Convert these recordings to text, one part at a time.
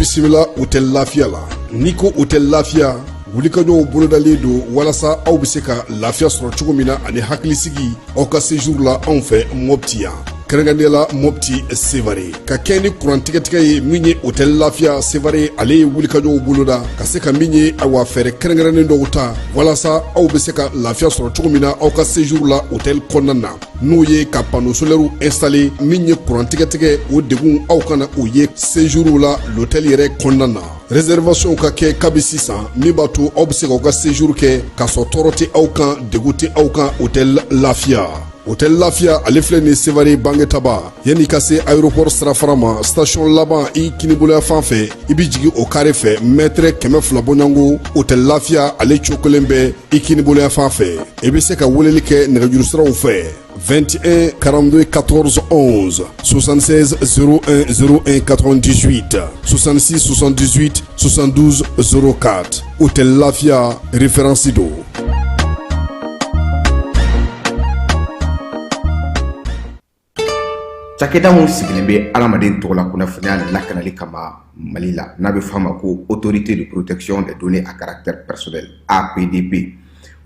Bisimila hôtel Lafiya la. N'i ko hôtel Lafiya, wulikajɔw bolodalen don walasa aw bɛ se ka lafiya sɔrɔ cogo min na ani hakilisigi aw ka séjour la anw fɛ Mopti yan, kɛrɛnkɛrɛnnenya la Mopti Sevare. Ka kɛ ni kuran tigɛtigɛ ye min ye, hôtel Lafiya Sevare ale ye wulikajɔw boloda ka se ka min ye, awa, fɛɛrɛ kɛrɛnkɛrɛnnen dɔw ta walasa aw bɛ se ka lafiya sɔrɔ cogo min na aw ka séjour la hôtel kɔnɔna na, n'o ye ka panneau solaire installer. Min ye kuran tigɛtigɛ, o degun aw kana o ye séjour la l'hôtel yɛrɛ kɔnɔna na. Réservation ka kɛ kabi sisan, min b'a to aw bɛ se k'aw ka séjour kɛ k'a sɔrɔ tɔɔrɔ tɛ aw kan, degun tɛ aw kan. Hôtel Lafiya, hôtel Lafiya ale filɛ nin Sevare Bangetaba, yanni ka se aéroport sirafara ma, station laban i kiniboloya fan fɛ, i bɛ jigin o carré fɛ, mètre 200 bɔɲɔgɔnko, hôtel Lafiya ale cokolen bɛ i kiniboloya fan fɛ. I bɛ se ka weleli kɛ nɛgɛjuru siraw fɛ: 21 42 14 11, 76 01 01 98, 66 78 72 04. Hôtel Lafiya, référence don. Cakɛda min sigilen bɛ adamaden tɔgɔla kunnafoniya lakanali kama Mali la, n'a bɛ f'a ma ko Autorité de protection des données à caractère personnel, APDP,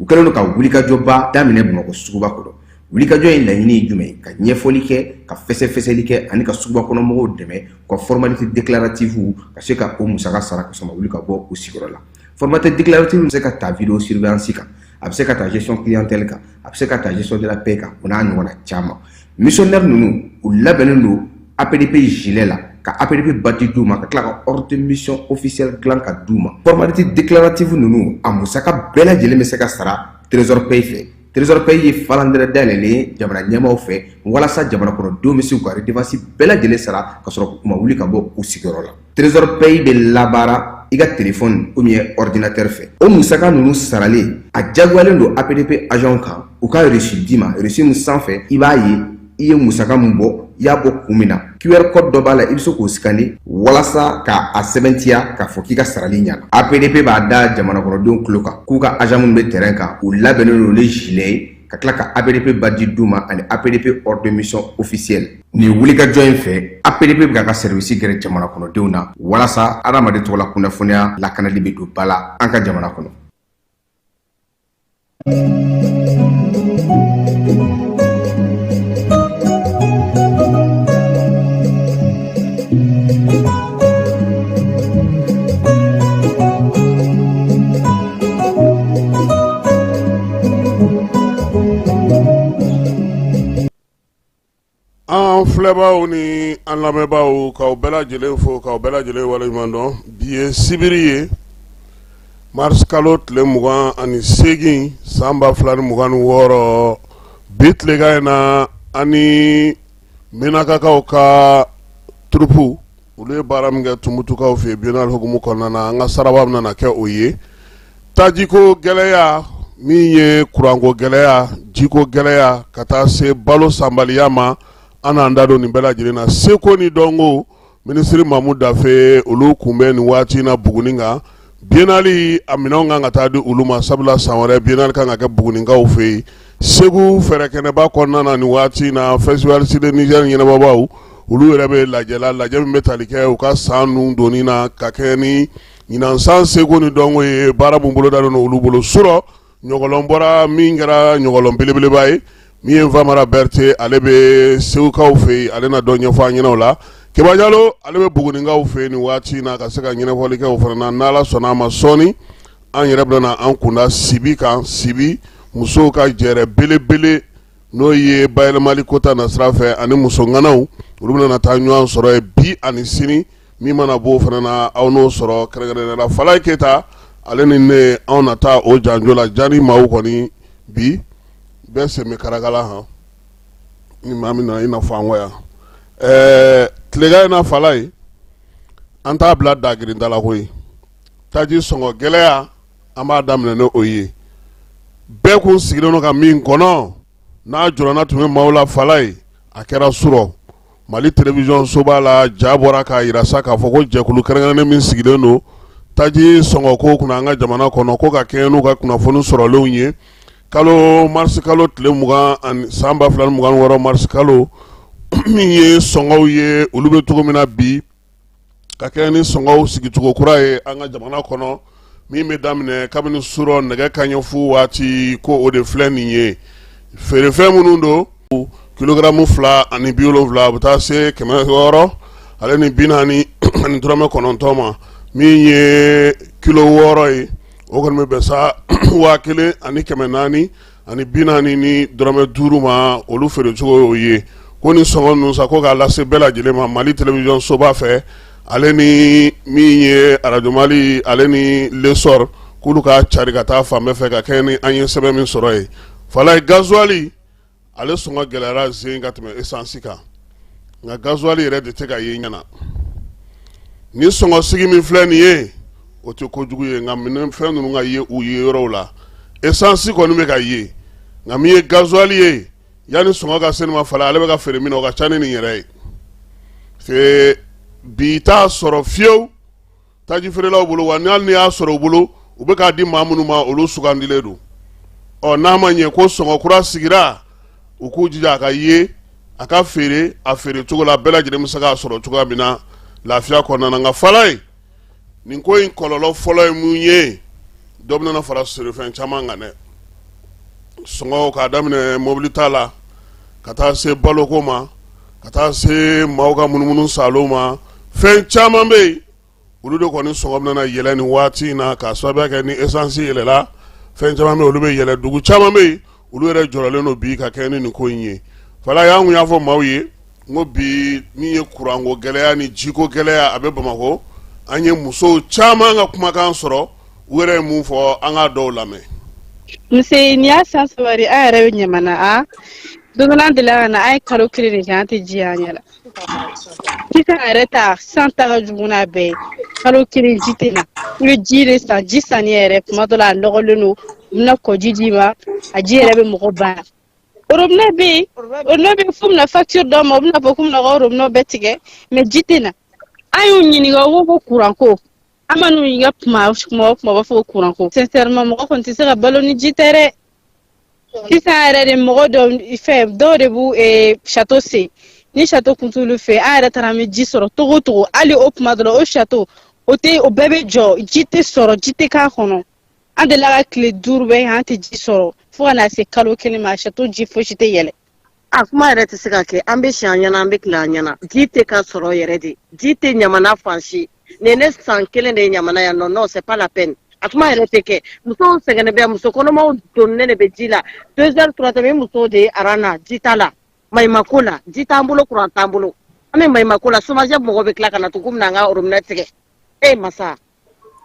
u kɛlen don ka wulikajɔba daminɛ Bamakɔ suguba kɔnɔ. Wulikajɔ in laɲini ye jumɛn ye? Ka ɲɛfɔli kɛ, ka fɛsɛfɛsɛli kɛ ani ka suguba kɔnɔ mɔgɔw dɛmɛ u ka formalité déclarative ka se ka o musaka sara ka sɔrɔ ma wuli ka bɔ u sigiyɔrɔ la. Formalité déclarative bɛ se ka ta vidéo surveillance kan, a bɛ se ka ta gestion clientèle kan, a bɛ se ka ta gestion de la paie kan, o n'a ɲɔgɔnna caman. Missionnaire ninnu, u labɛnnen don APDP gilet la, ka APDP badge d'u ma, ka tila ka ordre de mission officiel dilan ka d'u ma. Formalité déclarative ninnu, a musaka bɛɛ lajɛlen bɛ se ka sara Trésor Pay fɛ. Trésor Pay ye falandɛrɛ dayɛlɛlen ye jamana ɲɛmaaw fɛ walasa jamana kɔnɔdenw bɛ se k'u ka redevance bɛɛ lajɛlen sara ka sɔrɔ u ma wuli ka bɔ u sigiyɔrɔ la. Trésor Pay bɛ labaara i ka téléphone ou bien ordinateur fɛ. O musaka ninnu saralen, a jagoyalen don APDP agent kan u ka reçu d'i ma, reçu min sanfɛ i b'a ye i ye musaka min bɔ, i y'a bɔ kun min na. QR code dɔ b'a la, i bɛ se k'o scanner walasa ka a sɛbɛntiya k'a fɔ k'i ka sarali ɲɛna. APDP b'a da jamana kɔnɔdenw tulo kan k'u ka agent minnu bɛ terrain kan, u labɛnnen don ni gilet ye, ka tila ka APDP badge d'u ma ani APDP ordre de mission officiel. Nin wulikajɔ in fɛ, APDP bɛ k'a ka service gɛrɛ jamana kɔnɔdenw na walasa adamaden tɔgɔla kunnafoniya lakanali bɛ don ba la an ka jamana kɔnɔ. An filɛbaaw ni an lamɛnbaaw, k'aw bɛɛ lajɛlen fo, k'aw bɛɛ lajɛlen waleɲuman dɔn. Bi ye sibiri ye, mars kalo tile 28, san 2026. Bi tilegan in na, an ni Menakakaw ka troupe, olu ye baara min kɛ Tumutukaw fɛ biennale hukumu kɔnɔna na, an ka saraba bɛna kɛ o ye. Tajiko gɛlɛya, min ye kuranko gɛlɛya, jiko gɛlɛya, ka taa se balo sanbaliya ma, an n'an da don nin bɛɛ lajɛlen na. Seko ni dɔnko minisiri Mamu Dafe, olu kun bɛ nin waati na Buguni kan. Biennale a minɛnw kan ka taa di olu ma, sabula san wɛrɛ biennale kan ka kɛ Bugunikaw fɛ yen. Segu fɛrɛkɛnɛba kɔnɔna na nin waati na, festival Sidi Niger ɲɛnabɔbaw, olu yɛrɛ bɛ lajɛ la, lajɛ min bɛ tali kɛ u ka san nun donni na, ka kɛ ni ɲinan san seko ni dɔnko ye. Baara min bolodalen don olu bolo surɔ, ɲɔgɔlɔn bɔra, min kɛra ɲɔgɔlɔn belebeleba ye. Min ye Famara Berete, ale bɛ Segukaw fɛ yen, ale na dɔ ɲɛfɔ an ɲɛna o la. Keba Jalo, ale bɛ Bugunikaw fɛ yen nin waati in na, ka se ka ɲɛnafɔli kɛ o fana na. N'Ala sɔnna a ma, sɔɔni an yɛrɛ bɛna an kunda Sibi kan, Sibi musow ka jɛrɛ belebele, n'o ye bayɛlɛmali kota nasira fɛ, ani muso ŋanaw, olu bɛna taa ɲɔgɔn sɔrɔ yen bi ani sini. Min mana b'o fana na, aw n'o sɔrɔ. Kɛrɛnkɛrɛnnenya la, Falaye Keyita, ale ni ne, anw na taa o janjo la. Jani maaw kɔni bi bɛɛ sen bɛ karakala han ni maa min nana i n'a fɔ an kɔ yan ɛɛ tilegan in na. Falaye, an t'a bila dagirinda la koyi. Taji sɔngɔ gɛlɛya, an b'a daminɛ ni o ye. Bɛɛ kun sigilen don ka min kɔnɔ, n'a jɔrɔna tun bɛ maaw la. Falaye, a kɛra surɔ, Mali télévision soba la, ja bɔra k'a jira sa k'a fɔ ko jɛkulu kɛrɛnkɛrɛnnen min sigilen don taji sɔngɔko kunna an ka jamana kɔnɔ, ko ka kɛɲɛ n'u ka kunnafoni sɔrɔlenw ye, kalo marisi kalo tile 20 ani san 2026 marisi kalo, min ye sɔngɔw ye, olu bɛ cogo min na bi. Ka kɛ ni sɔngɔw sigicogo kura ye an ka jamana kɔnɔ min bɛ daminɛ kabini surɔ nɛgɛ kanɲɛ fu waati, ko o de filɛ nin ye. Feerefɛn minnu don, kilogaramu 2 ni 70, a bɛ taa se 649 ma. Min ye kilo 6 ye, o kɔni bɛ bɛn sa 1440 ni 5 ma. Olu feerecogo y'o ye. Ko ni sɔngɔ ninnu sa, ko k'a lase bɛɛ lajɛlen ma Mali télévision soba fɛ, ale ni min ye Arajo Mali, ale ni L'Essor, k'olu ka cari ka taa fan bɛɛ fɛ ka kɛ ni an ye sɛbɛn min sɔrɔ ye. Falaye, gasoil ale sɔngɔ gɛlɛyara zen ka tɛmɛ essence kan, nka gasoil yɛrɛ de tɛ ka ye ɲɛna. Ni sɔngɔ sigi min filɛ nin ye, o tɛ kojugu ye, nka minɛn fɛn ninnu ka ye u ye yɔrɔw la. Essence kɔni bɛ ka ye, nka min ye gasoil ye, yanni sɔngɔ ka se nin ma, Falaye, ale bɛ ka feere min na, o ka ca ni nin yɛrɛ ye. Parce bi t'a sɔrɔ fiyewu taji feerelaw bolo wa. Hali n'i y'a sɔrɔ u bolo, u bɛ k'a di maa minnu ma, olu sugandilen don. Ɔ n'a ma ɲɛ ko sɔngɔ kura sigira, u k'u jija a ka ye, a ka feere a feere cogo la, bɛɛ lajɛlen bɛ se k'a sɔrɔ cogoya min na lafiya kɔnɔna na. Nka Falaye, nin ko in kɔlɔlɔ fɔlɔ ye mun ye? Dɔ bɛna fara feerefɛn caman kan dɛ. Sɔngɔ k'a daminɛ mobili ta la ka taa se baloko ma, ka taa se maaw ka munumunu salo ma, fɛn caman bɛ yen, olu de kɔni sɔngɔ bɛna yɛlɛ nin waati in na, k'a sababuya kɛ ni essence yɛlɛla, fɛn caman bɛ yen, olu bɛ yɛlɛ. Dugu caman bɛ yen, olu yɛrɛ jɔrɔlen don bi ka kɛ ni nin ko in ye. Falaye, an kun y'a fɔ maaw ye n ko bi min ye kuranko gɛlɛya ni jiko gɛlɛya, a bɛ Bamakɔ. An ye musow caman ka kumakan sɔrɔ, u yɛrɛ ye mun fɔ, an k'a dɔw lamɛn. Nse, nin y'a san 3 de, an yɛrɛ bɛ Ɲamana. A don dɔ la, an delila ka na, an ye kalo 1 de kɛ, an tɛ ji an ɲɛ la. Sisan yɛrɛ ta, sisan ta ka jugu n'a bɛɛ ye. Kalo 1 ji tɛ na. I bɛ ji de san, ji sanni yɛrɛ, tuma dɔ la a nɔgɔlen don, u bɛna kɔji d'i ma, a ji yɛrɛ bɛ mɔgɔ bana. Robinet bɛ yen, robinet bɛ yen, f'u bɛna facture d'aw ma, u bɛna fɔ k'u bɛna ka robinet bɛɛ tigɛ, mais ji tɛ na. An y'u ɲininka, u ko ko kuran ko. An ma n'u ɲininka kuma kuma o kuma, u b'a fɔ ko kuran ko. Sincèrement, mɔgɔ kɔni tɛ se ka balo ni ji tɛ dɛ. Sisan yɛrɛ de, mɔgɔ dɔw fɛn dɔw de b'u château sen ni château kun t'olu fɛ. An yɛrɛ taara, an bɛ ji sɔrɔ togo o togo, hali o kuma dɔ la, o château o tɛ, o bɛɛ bɛ jɔ, ji tɛ sɔrɔ, ji tɛ k'a kɔnɔ. An delila ka tile 5 bɛɛ kɛ, an tɛ ji sɔrɔ, fo ka na se kalo 1 ma, château ji fosi tɛ yɛlɛ. A kuma yɛrɛ tɛ se ka kɛ. An bɛ si an ɲɛna, an bɛ tila an ɲɛna, ji tɛ ka sɔrɔ yɛrɛ de. Ji tɛ Ɲamana fan si. Nin ye ne san 1 de ye Ɲamana yan. Non, non, c'est pas la peine, a kuma yɛrɛ tɛ kɛ. Musow sɛgɛnnen bɛ, muso kɔnɔmaw donnen de bɛ ji la 2 heures, 3 heures. Ni musow de ye aran na, ji t'a la, maɲumako la, ji t'an bolo, kuran t'an bolo, an bɛ maɲumako la. SOMAGEP mɔgɔw bɛ tila ka na tugun k'u bɛna an ka robinet tigɛ. E masa,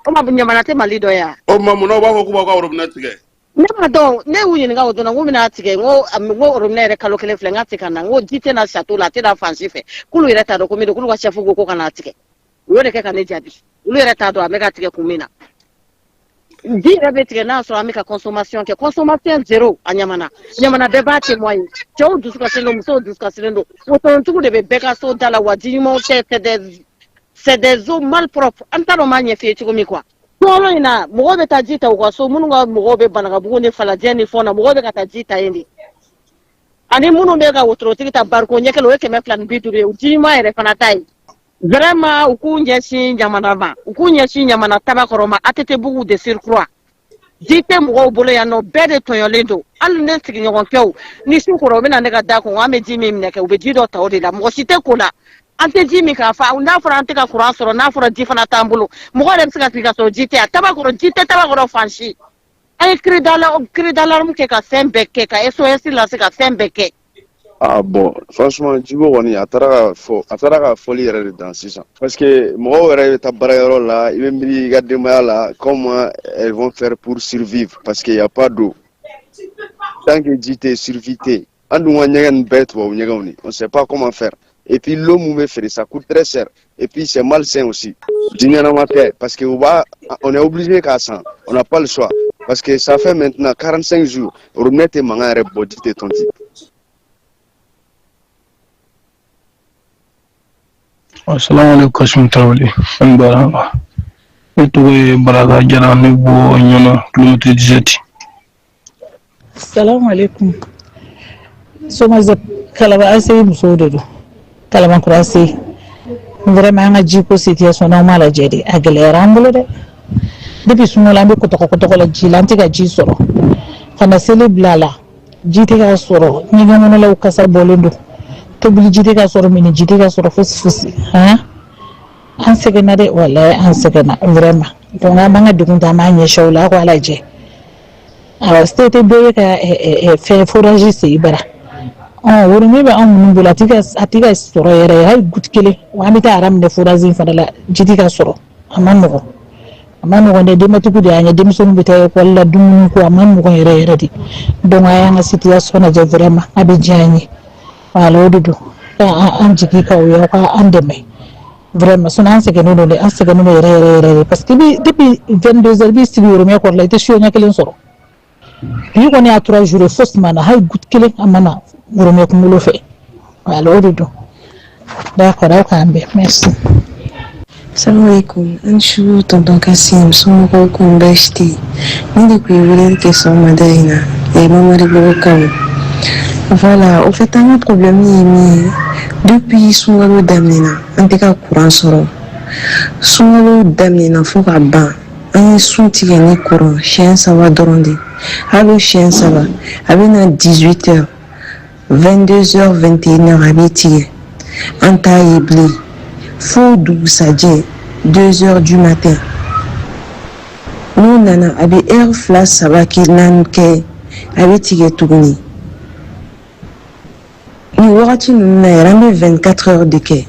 o ma Ɲamana tɛ Mali dɔ ye wa? O tuma, munna u b'a fɔ k'u b'aw ka robinet tigɛ? Ne b'a dɔn, ne y'u ɲininka o don na, n ko bɛna tigɛ, n ko robinet yɛrɛ kalo 1 filɛ, n k'a tɛ ka na, n ko ji tɛ na château la, a tɛ na fan si fɛ. K'olu yɛrɛ t'a dɔn ko min don, k'olu ka chef ko ka n'a tigɛ. U y'o de kɛ ka ne jaabi. Olu yɛrɛ t'a dɔn a bɛ ka tigɛ kun min na. Ji yɛrɛ bɛ tigɛ n'a sɔrɔ an bɛ ka consommation kɛ, consommation zéro a Ɲamana. Ɲamana bɛɛ b'a témoigner. Cɛw dusu kasilen don, musow dusu kasilen don. Wotorotigiw de bɛ bɛɛ ka so da la wa, ji ɲumanw tɛ, c'est des eaux malpropres. An t'a dɔn n b'a ɲɛf'i ye cogo min quoi. Tɔɔrɔ in na, mɔgɔw bɛ taa ji ta u ka so, minnu ka mɔgɔw bɛ Banakabugu ni Falajɛ ni fɛnw na, mɔgɔw bɛ ka taa ji ta yen de. Ani minnu bɛ ka wotorotigi ta bariko ɲɛ kelen, o ye 250 ye, o ji ɲuman yɛrɛ fana ta ye. Vraiment, u k'u ɲɛsin Ɲamana ma, u k'u ɲɛsin Ɲamana Tabakɔrɔ ma, ATT bugu de surcroît. Ji tɛ mɔgɔw bolo yan nɔ, bɛɛ de tɔɲɔlen don. Hali ne sigiɲɔgɔnkɛw, ni su kora, u bɛ na ne ka da kɔn, an bɛ ji min minɛ kɛ, u bɛ ji dɔ ta o de la. Mɔgɔ si tɛ ko la, an tɛ ji min k'a fa. N'a fɔra an tɛ ka kuran sɔrɔ, n'a fɔra ji fana t'an bolo, mɔgɔ yɛrɛ bɛ se ka sigi ka sɔrɔ ji tɛ yan. Tabakɔrɔ, ji tɛ Tabakɔrɔ fan si. An ye cri d'alarme kɛ, ka fɛn bɛɛ kɛ, ka SOS lase, ka fɛn bɛɛ kɛ. Ah bon, franchement, jiko kɔni, a taara ka fɔ, a taara ka fɔli yɛrɛ de dan sisan, parce que mɔgɔw yɛrɛ bɛ taa baarayɔrɔ la, i bɛ miiri i ka denbaya la, comment elles vont faire pour survivre, parce que y a pas d'eau. Tant que ji tɛ yen, survie tɛ yen. An dun ka ɲɛgɛn ninnu bɛɛ ye tubabu ɲɛgɛnw de, on sait pas comment faire. Et puis l'eau mun bɛ feere, ça coûte très cher et puis c'est malsain aussi. Ji ɲɛnama tɛ, parce que u b'a, on est obligé k'a san, on n'a pas le choix, parce que ça fait maintenant 45 jours, robinet tɛ mankan yɛrɛ bɔ, ji tɛ tɔnti. Assalamu alaikum, Kassim Tarawele, an bara. Ne tɔgɔ ye Baraka Jara, ne bɔ Ɲɔnɔ, kilomètre 17. Salamu alaikum. SOMAGEP Kalaba ACI musow de don. Kalabankura ACI. Vraiment an ka jiko situation n'aw m'a lajɛ de, a gɛlɛyara an bolo dɛ. Depuis sunkalo an bɛ kɔtɔkɔ kɔtɔkɔ la ji la, an tɛ ka ji sɔrɔ. Ka na seli bila a la, ji tɛ ka sɔrɔ, ɲɛgɛn kɔnɔlaw kasa bɔlen don, tobili ji tɛ ka sɔrɔ, mini ji tɛ ka sɔrɔ, fosi fosi. Han, an sɛgɛnna dɛ, walayi an sɛgɛnna vraiment. Donc an b'an ka degun ta, an b'a ɲɛsin aw la, aw k'a lajɛ. Awɔ, se tɛ bɛɛ ye ka fɛn forage sen i bara. Ɔ robinet bɛ anw minnu bolo, a tɛ ka sɔrɔ yɛrɛ, hali goutte kelen. Wa an bɛ taa ara minɛ forage in fana la, ji tɛ ka sɔrɔ. A ma nɔgɔn, a ma nɔgɔn dɛ. Denbatigiw de y'an ye, denmisɛnninw bɛ taa ekɔli la, dumuni ko a ma nɔgɔn yɛrɛ yɛrɛ de. Donc a y'an ka situation lajɛ vraiment, a bɛ diya an ye. Voilà, o de don an jigi k'aw ye, aw ka an dɛmɛ vraiment. Sinon an sɛgɛnnen don dɛ, an sɛgɛnnen don yɛrɛ yɛrɛ yɛrɛ, parce que bi depuis 22 heures i b'i sigi robinet kɔrɔ la, i tɛ seau ɲɛ kelen sɔrɔ. Bi kɔni y'a 3 jours fosi ma na, hali goutte kelen a ma na robinet kunkolo fɛ. Voilà, o de don. D'accord, aw k'an bɛn, merci. Salaamaaleykum, an su tonton Kasim, somɔgɔw ko baasi tɛ yen? Ne de tun ye weleli kɛ sɔgɔmada in na Mamaribugukaw. Voilà, au fait an ka problème ye min ye, depuis sunkalo daminɛna an tɛ ka courant sɔrɔ. Sunkalo daminɛna fo ka ban, an ye sun tigɛ ni courant siɲɛ saba dɔrɔn de. Hali o siɲɛ saba, a bɛ na 18 heures, 22 heures, 21 heures, a bɛ tigɛ, an t'a ye bilen fo dugusajɛ 2 heures du matin. N'o nana, a bɛ heure fila saba kɛ, naani kɛ, a bɛ tigɛ tuguni. Nin wagati ninnu na yɛrɛ, an bɛ 24 heures de kɛ,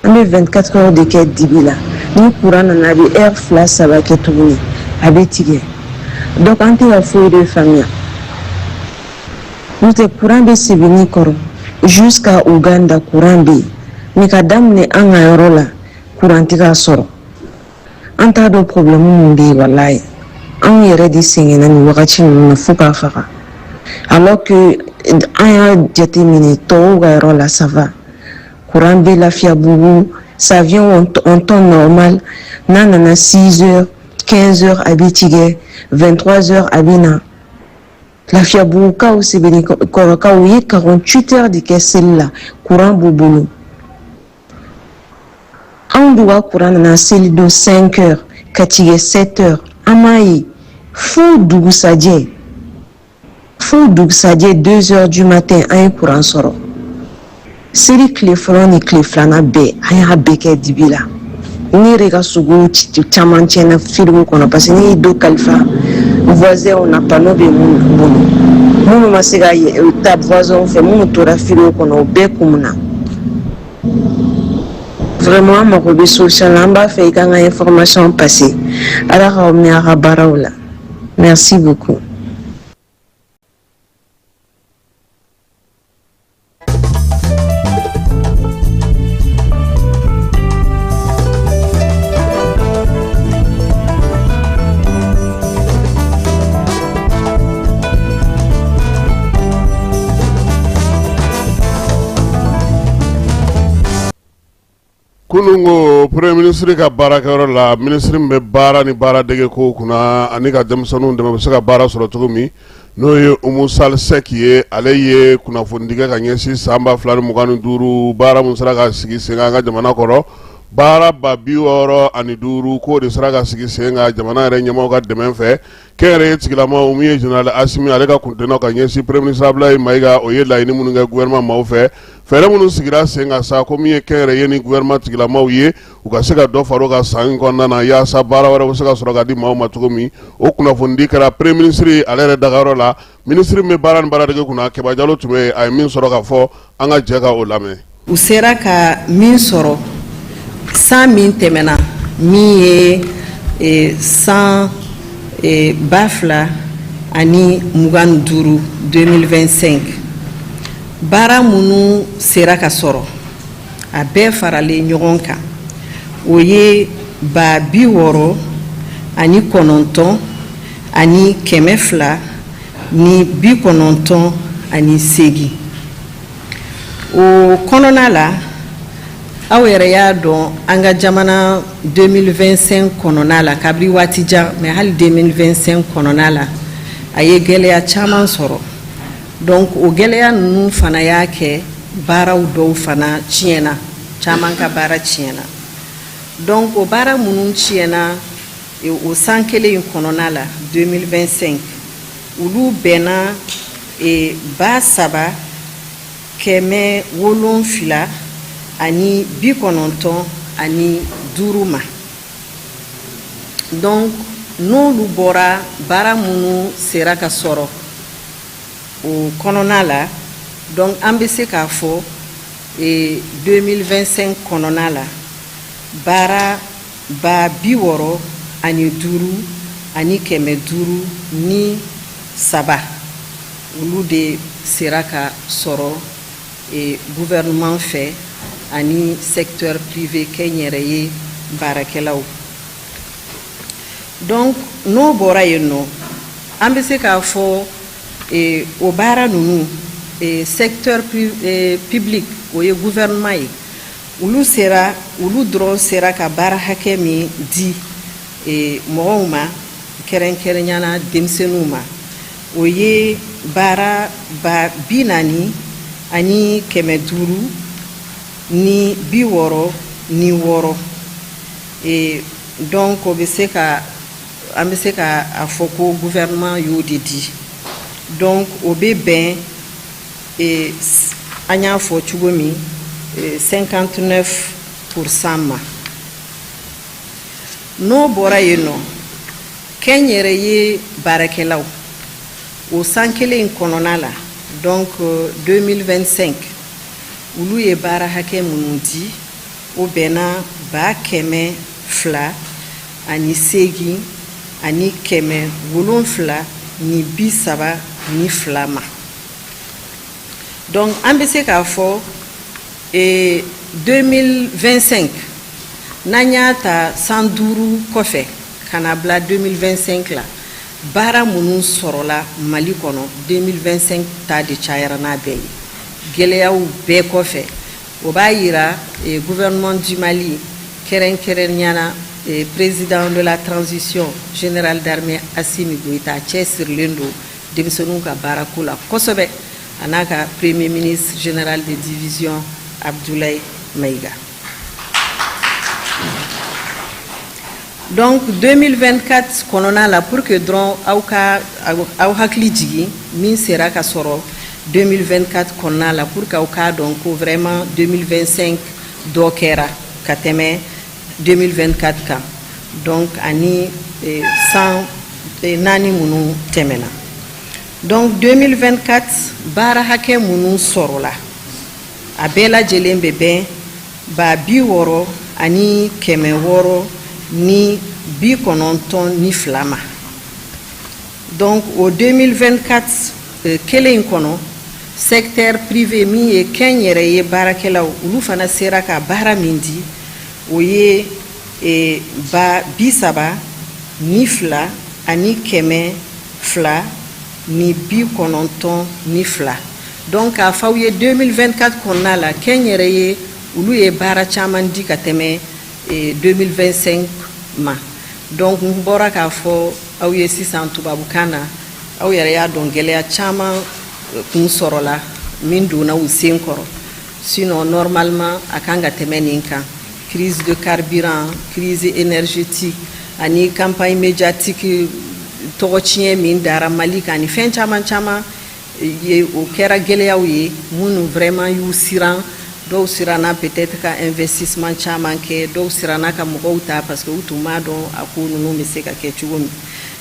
an bɛ 24 heures de kɛ dibi la. Ni courant nana, a bɛ heure fila saba kɛ tuguni, a bɛ tigɛ. Donc an tɛ ka foyi de faamuya. N'o tɛ, courant bɛ Sebenikɔrɔ jusqu'à Uganda, courant bɛ yen, mais ka daminɛ an ka yɔrɔ la, courant tɛ ka sɔrɔ. An t'a dɔn problème min bɛ yen. Walayi, anw yɛrɛ de sɛgɛnna nin wagati ninnu na fo k'a faga, alors que an y'a jateminɛ tɔw ka yɔrɔ la, ça va, courant bɛ Lafiyabugu, ça vient en temps normal. N'a nana 6 heures, 15 heures, a bɛ tigɛ, 23 heures a bɛ na. Lafiyabugukaw, Sebenikɔrɔkaw, u ye 48 heures de kɛ seli la, courant b'u bolo. Anw dun ka courant nana seli don 5 heures ka tigɛ 7 heures, an m'a ye fo dugusajɛ, fo dugusajɛ 2 heures du matin an ye courant sɔrɔ. Seli tile fɔlɔ ni tile filanan bɛɛ, an y'a bɛɛ kɛ dibi la. Ne yɛrɛ ka sogo caman tiɲɛna firigo kɔnɔ, parce que ne ye dɔ kalifa voisinw na, panneau bɛ minnu bolo, minnu ma se ka taa voisinw fɛ, minnu tora firigo kɔnɔ, o bɛɛ kumuna. Vraiment, an mago bɛ solution la. An b'a fɛ i k'an ka information passer. Ala k'aw mɛn a ka baaraw la. Merci beaucoup. Kunun ko premier ministre ka baarakɛyɔrɔ la, minisiri min bɛ baara ni baaradege ko kunna ani ka denmisɛnninw dɛmɛ u bɛ se ka baara sɔrɔ cogo min, n'o ye Umu Sali Sɛki ye, ale ye kunnafonidi kɛ ka ɲɛsin san 2025 baara min sera ka sigi sen kan an ka jamana kɔnɔ. Baara 65,000 k'o de sera ka sigi sen kan jamana yɛrɛ ɲɛmaaw ka dɛmɛ fɛ. Kɛnyɛrɛye tigilamaw, min ye général Asimi, ale ka kuntilenna ka ɲɛsin premier ministre Abulayi Mayiga, o ye laɲini minnu kɛ gouvernement maaw fɛ, fɛɛrɛ minnu sigira sen kan sa, ko min ye kɛnyɛrɛye ni gouvernement tigilamaw ye, u ka se ka dɔ fara o kan san in kɔnɔna na, yaasa baara wɛrɛ bɛ se ka sɔrɔ ka di maaw ma cogo min. O kunnafonidi kɛra premier ministre ale yɛrɛ dagayɔrɔ la. Minisiri min bɛ baara ni baaradege kunna, Kɛba Jalo tun bɛ yen, a ye min sɔrɔ ka fɔ, an ka jɛ ka o lamɛn. U sera ka min sɔrɔ san min tɛmɛna, min ye san 2025, 2025, baara minnu sera ka sɔrɔ, a bɛɛ faralen ɲɔgɔn kan, o ye 69,298. O kɔnɔna la, aw yɛrɛ y'a dɔn, an ka jamana 2025 kɔnɔna la, kabiri waati jan, mais hali 2025 kɔnɔna la, a ye gɛlɛya caman sɔrɔ. Donc o gɛlɛya ninnu fana y'a kɛ baaraw dɔw fana tiɲɛna. Caman ka baara tiɲɛna. Donc o baara minnu tiɲɛna o san kelen in kɔnɔna la 2025, olu bɛnna 3795 ma. Donc n'olu bɔra, baara minnu sera ka sɔrɔ o kɔnɔna la, donc an bɛ se k'a fɔ 2025 kɔnɔna la, baara 65,503, olu de sera ka sɔrɔ gouvernement fɛ ani secteur privé, kɛnyɛrɛye baarakɛlaw. Donc n'o bɔra yen nɔ, an bɛ se k'a fɔ o baara ninnu, secteur public, o ye gouvernement ye, olu sera, olu dɔrɔn sera ka baara hakɛ min di mɔgɔw ma, kɛrɛnkɛrɛnya na denmisɛnninw ma, o ye baara 40,566. Donc o bɛ se ka, an bɛ se ka a fɔ ko gouvernement y'o de di. Donc o bɛ bɛn, an y'a fɔ cogo min, 59% ma. N'o bɔra yen nɔ, kɛnyɛrɛye baarakɛlaw, o san kelen in kɔnɔna la, donc 2025, olu ye baara hakɛ minnu di, o bɛnna 208,732 ma. Donc an bɛ se k'a fɔ 2025, n'an y'a ta san 5 kɔfɛ ka na bila 2025 la, baara minnu sɔrɔla Mali kɔnɔ, 2025 ta de cayara n'a bɛɛ ye, gɛlɛyaw bɛɛ kɔfɛ. O b'a yira gouvernement du Mali, kɛrɛnkɛrɛnnenya na président de la transition, général d'armée Assimi Goïta, cɛsirilen don denmisɛnninw ka baarako la kosɛbɛ, a n'a ka premier ministre, général de division Abdoulaye Maïga. Donc 2024 kɔnɔna la, pour que dɔrɔn aw ka aw hakili jigin min sera ka sɔrɔ 2024 kɔnɔna la, pour que aw k'a dɔn ko vraiment 2025 dɔ kɛra ka tɛmɛ 2024 kan, donc ani san 4 minnu tɛmɛna. Donc 2024, baara hakɛ minnu sɔrɔla, a bɛɛ lajɛlen bɛ bɛn 60,692 ma. Donc o 2024 kelen in kɔnɔ, secteur privé, min ye kɛnyɛrɛye baarakɛlaw, olu fana sera ka baara min di, o ye 32,292. Donc k'a fɔ aw ye, 2024 kɔnɔna la, kɛnyɛrɛye, olu ye baara caman di ka tɛmɛ 2025 ma. Donc n bɔra k'a fɔ aw ye sisan tubabukan na, aw yɛrɛ y'a dɔn gɛlɛya caman kun sɔrɔla min donna u sen kɔrɔ, sinon normalement a kan ka tɛmɛ nin kan. Crise de carburant, crise énergétique ani campagne médiatique, tɔgɔ tiɲɛ min dara Mali kan, ani fɛn caman caman ye, o kɛra gɛlɛyaw ye minnu vraiment y'u siran. Dɔw siranna peut-être ka investissement caman kɛ, dɔw siranna ka mɔgɔw ta, parce que u tun b'a dɔn a ko ninnu bɛ se ka kɛ cogo min.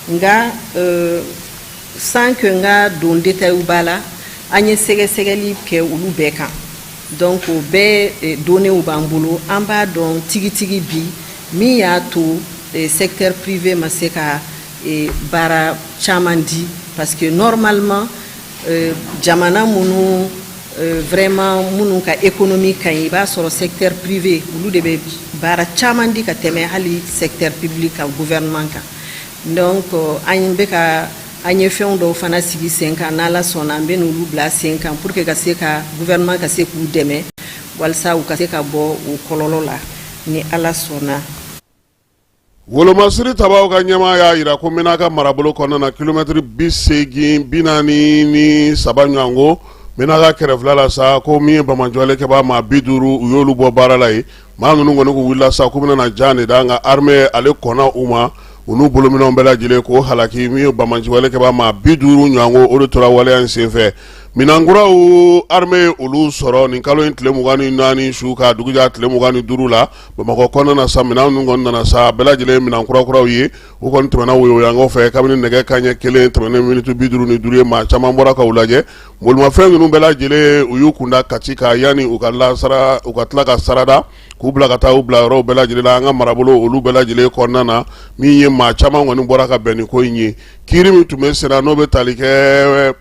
Nka sans que n ka don détail ba la, an ye sɛgɛsɛgɛli kɛ olu bɛɛ kan. Donc o bɛɛ données b'an bolo, an b'a dɔn tigitigi bi min y'a to secteur privé ma se ka baara caman di, parce que normalement jamana minnu vraiment minnu ka économie ka ɲi, i b'a sɔrɔ secteur privé, olu de bɛ baara caman di ka tɛmɛ hali secteur public kan, gouvernement kan. Donc an bɛ ka, an ye fɛnw dɔw fana sigi sen kan. N'Ala sɔnna, an bɛ n'olu bila sen kan pour que ka se ka gouvernement ka se k'u dɛmɛ walasa u ka se ka bɔ o kɔlɔlɔ la, ni Ala sɔnna. Wolomasiri tabaw ka ɲɛmaa y'a jira ko Menaka marabolo kɔnɔna na, kilomɛtiri 80 43 ɲɔgɔnko. Menaka kɛrɛfɛla la sa, ko min ye banbaanciwale kɛbaa maa 50, u y'olu bɔ baara la yen. Maa ninnu kɔni k'u wulila sa k'u bɛna na jan de da, nka armée ale kɔnna u ma, u n'u bolominɛnw bɛɛ lajɛlen k'o halaki. Min ye banbaanciwale kɛbaa maa 50 ɲɔgɔnko, o de tora waleya in senfɛ. Minɛnkuraw, armée ye olu sɔrɔ nin kalo in tile 24 su ka dugujɛ tile 25 la Bamakɔ kɔnɔna na sa. Minɛn ninnu kɔni nana sa, bɛɛ lajɛlen ye minɛn kurakuraw ye. U kɔni tɛmɛna woyowoyankaw fɛ kabini nɛgɛ kanɲɛ 1 tɛmɛnen miniti 55 ye. Maa caman bɔra k'u lajɛ. Bolimafɛn ninnu bɛɛ lajɛlen, u y'u kunda Kati kan yanni u ka lasara, u ka tila ka sarada k'u bila ka taa u bila yɔrɔw bɛɛ lajɛlen la an ka marabolo olu bɛɛ lajɛlen kɔnɔna na. Min ye maa caman kɔni bɔra ka bɛn ni ko in ye, kiiri min tun bɛ senna, n'o bɛ tali kɛ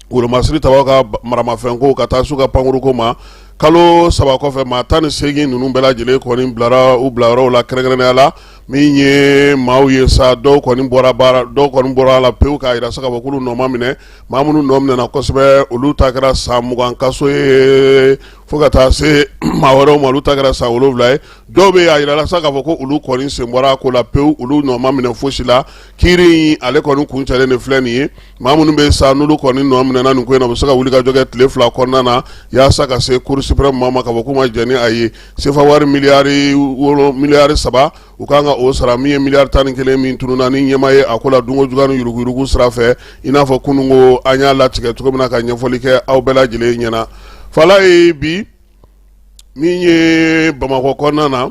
wolomasiri tabaw ka maramafɛnko ka taa s'u ka pankuruko ma, kalo 3 kɔfɛ, maa 18 ninnu bɛɛ lajɛlen kɔni bilara u bila yɔrɔw la. Kɛrɛnkɛrɛnnenya la, min ye maaw ye sa, dɔw kɔni bɔra baara, dɔw kɔni bɔra a la pewu k'a jira sa k'a fɔ k'olu nɔ ma minɛ. Maa minnu nɔ minɛna kosɛbɛ, olu ta kɛra san 20 kaso ye, fo ka taa se maa wɛrɛw ma, olu ta kɛra san 7 ye. Dɔw bɛ yen, a jirala sa k'a fɔ ko olu kɔni sen bɔra a ko la pewu, olu nɔ ma minɛ fosi la. Kiiri in ale kɔni kuncɛlen de filɛ nin ye. Maa minnu bɛ sa, n'olu kɔni nɔ minɛna nin ko in na, u bɛ se ka wuli ka jɔ kɛ tile 2 kɔnɔna na yaasa ka se Cour suprême maa ma k'a fɔ k'u ma jɛn ni a ye. Sefa wari miliyari wolo miliyari 3, u kan ka o sara. Min ye miliyari 11 min tununna ni ɲɛma ye a ko la dunko juguya ni yuruguyurugu sira fɛ, i n'a fɔ kununko an y'a latigɛ cogo min na ka ɲɛfɔli kɛ aw bɛɛ lajɛlen ɲɛna. Falaye, bi min ye Bamakɔ kɔnɔna na,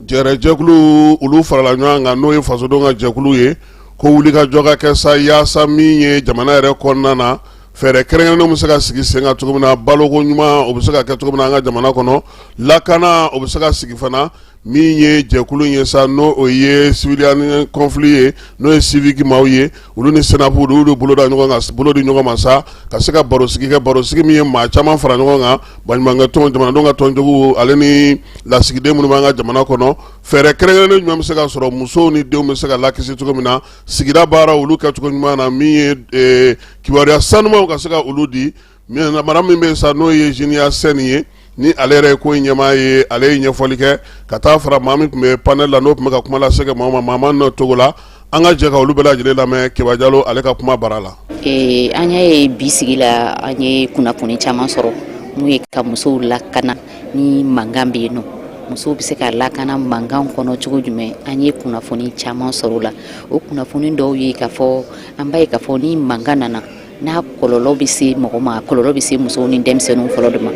jɛrɛjɛkulu olu farala ɲɔgɔn kan, n'o ye fasodenw ka jɛkulu ye, ko wulikajɔ ka kɛ sa yaasa min ye jamana yɛrɛ kɔnɔna na, fɛɛrɛ kɛrɛnkɛrɛnnenw bɛ se ka sigi sen kan cogo min na, baloko ɲuman o bɛ se ka kɛ cogo min na an ka jamana kɔnɔ, lakana o bɛ se ka sigi fana. Min ye jɛkulu ye sa, n'o o ye civiliens conflit ye, n'o ye CIVIC maaw ye, olu ni CENAP, olu de bolo da ɲɔgɔn kan, bolo di ɲɔgɔn ma sa ka se ka barosigi kɛ, barosigi min ye maa caman fara ɲɔgɔn kan, baɲumankɛ tɔn, jamanadenw ka tɔnjugu, ale ni lasigiden minnu b'an ka jamana kɔnɔ. Fɛɛrɛ kɛrɛnkɛrɛnnen jumɛn bɛ se ka sɔrɔ, musow ni denw bɛ se ka lakisi cogo min na, sigida baara olu kɛcogo ɲuman na, min ye kibaruya sanumaw ka se ka olu di. Mara min bɛ sa, n'o ye Jiniya Sɛni ye, ni ale yɛrɛ ye ko in ɲɛmaa ye, ale ye ɲɛfɔli kɛ ka taa fara maa min tun bɛ panel la, n'o tun bɛ ka kuma lase kɛ maa ma, maa nɔ togo la. An ka jɛ ka olu bɛɛ lajɛlen lamɛn Keba Jalo ale ka kuma bara la. An y'a ye bi sigi la, an ye kunnafoni caman sɔrɔ mun ye ka musow lakana ni mankan bɛ yen nɔ, musow bɛ se ka lakana mankan kɔnɔ cogo jumɛn. An ye kunnafoni caman sɔrɔ o la. O kunnafoni dɔw ye k'a fɔ an b'a ye k'a fɔ ni mankan nana, n'a kɔlɔlɔ bɛ se mɔgɔ ma, a kɔlɔlɔ bɛ se musow ni denmisɛnninw fɔlɔ de ma.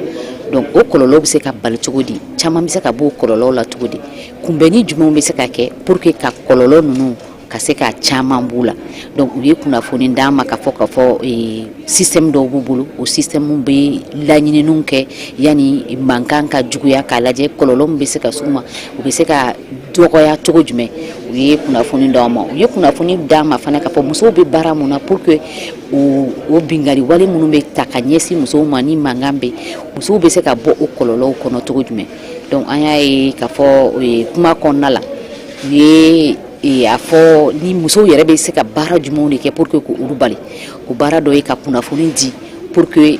Donc o kɔlɔlɔ bɛ se ka bali cogo di? Caman bɛ se ka bɔ o kɔlɔlɔw la cogo di? Kunbɛnni jumɛnw bɛ se ka kɛ pour que ka kɔlɔlɔ ninnu ka se ka caman b'u la? Donc u ye kunnafoni d'an ma k'a fɔ système dɔw b'u bolo. O système bɛ laɲininiw kɛ yanni mankan ka juguya, k'a lajɛ kɔlɔlɔ min bɛ se ka s'u ma, u bɛ se ka dɔgɔya cogo jumɛn. U ye kunnafoni d'an ma. U ye kunnafoni d'an ma fana k'a fɔ musow bɛ baara mun na pour que o binkanni wale minnu bɛ ta ka ɲɛsin musow ma ni mankan bɛ, musow bɛ se ka bɔ o kɔlɔlɔw kɔnɔ cogo jumɛn. Donc an y'a ye k'a fɔ kuma kɔnɔna la, u ye a fɔ ni musow yɛrɛ bɛ se ka baara jumɛnw de kɛ pour que k'olu bali. O baara dɔ ye ka kunnafoni di pour que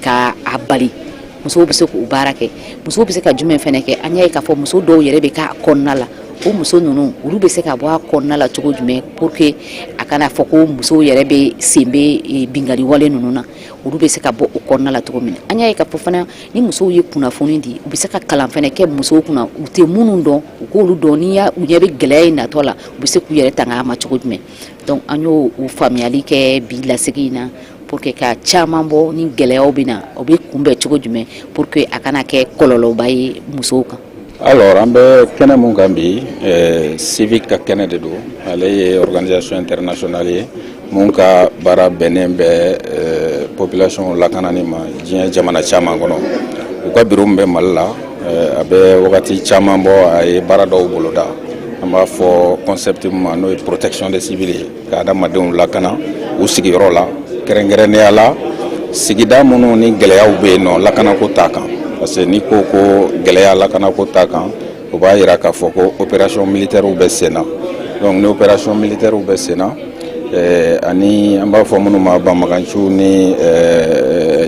ka a bali. Musow bɛ se k'o baara kɛ. Musow bɛ se ka jumɛn fana kɛ? An y'a ye k'a fɔ muso dɔw yɛrɛ bɛ k'a kɔnɔna la. O muso ninnu, olu bɛ se ka bɔ a kɔnɔna la cogo jumɛn pour que a kana fɔ ko musow yɛrɛ bɛ sen bɛ binkanni wale ninnu na, olu bɛ se ka bɔ o kɔnɔna la cogo min na? An y'a ye k'a fɔ fana ni musow ye kunnafoni di, u bɛ se ka kalan fana kɛ musow kunna, u tɛ minnu dɔn, u k'olu dɔn. N'i y'a u ɲɛ bɛ gɛlɛya in natɔ la, u bɛ se k'u yɛrɛ tanga a ma cogo jumɛn? Donc an y'o o faamuyali kɛ bi lasigi in na pour que ka caman bɔ ni gɛlɛyaw bɛ na, o bɛ kunbɛn cogo jumɛn pour que a kana kɛ kɔlɔlɔba ye musow kan. Alors, an bɛ kɛnɛ mun kan bi, CIVIC ka kɛnɛ de don. Ale ye organisation internationale ye mun ka baara bɛnnen bɛ population lakanani ma diɲɛ jamana caman kɔnɔ. U ka bureau min bɛ Mali la, a bɛ wagati caman bɔ, a ye baara dɔw boloda, an b'a fɔ concept min ma, n'o ye protection des civils ye, ka adamadenw lakana u sigiyɔrɔ la, kɛrɛnkɛrɛnnenya la sigida minnu ni gɛlɛyaw bɛ yen nɔ lakanako ta kan. Parce que n'i ko ko gɛlɛya lakanako ta kan, o b'a yira k'a fɔ ko opération militaire bɛ sen na. Donc ni opération militaire bɛ sen na, ani an b'a fɔ minnu ma banbaganciw ni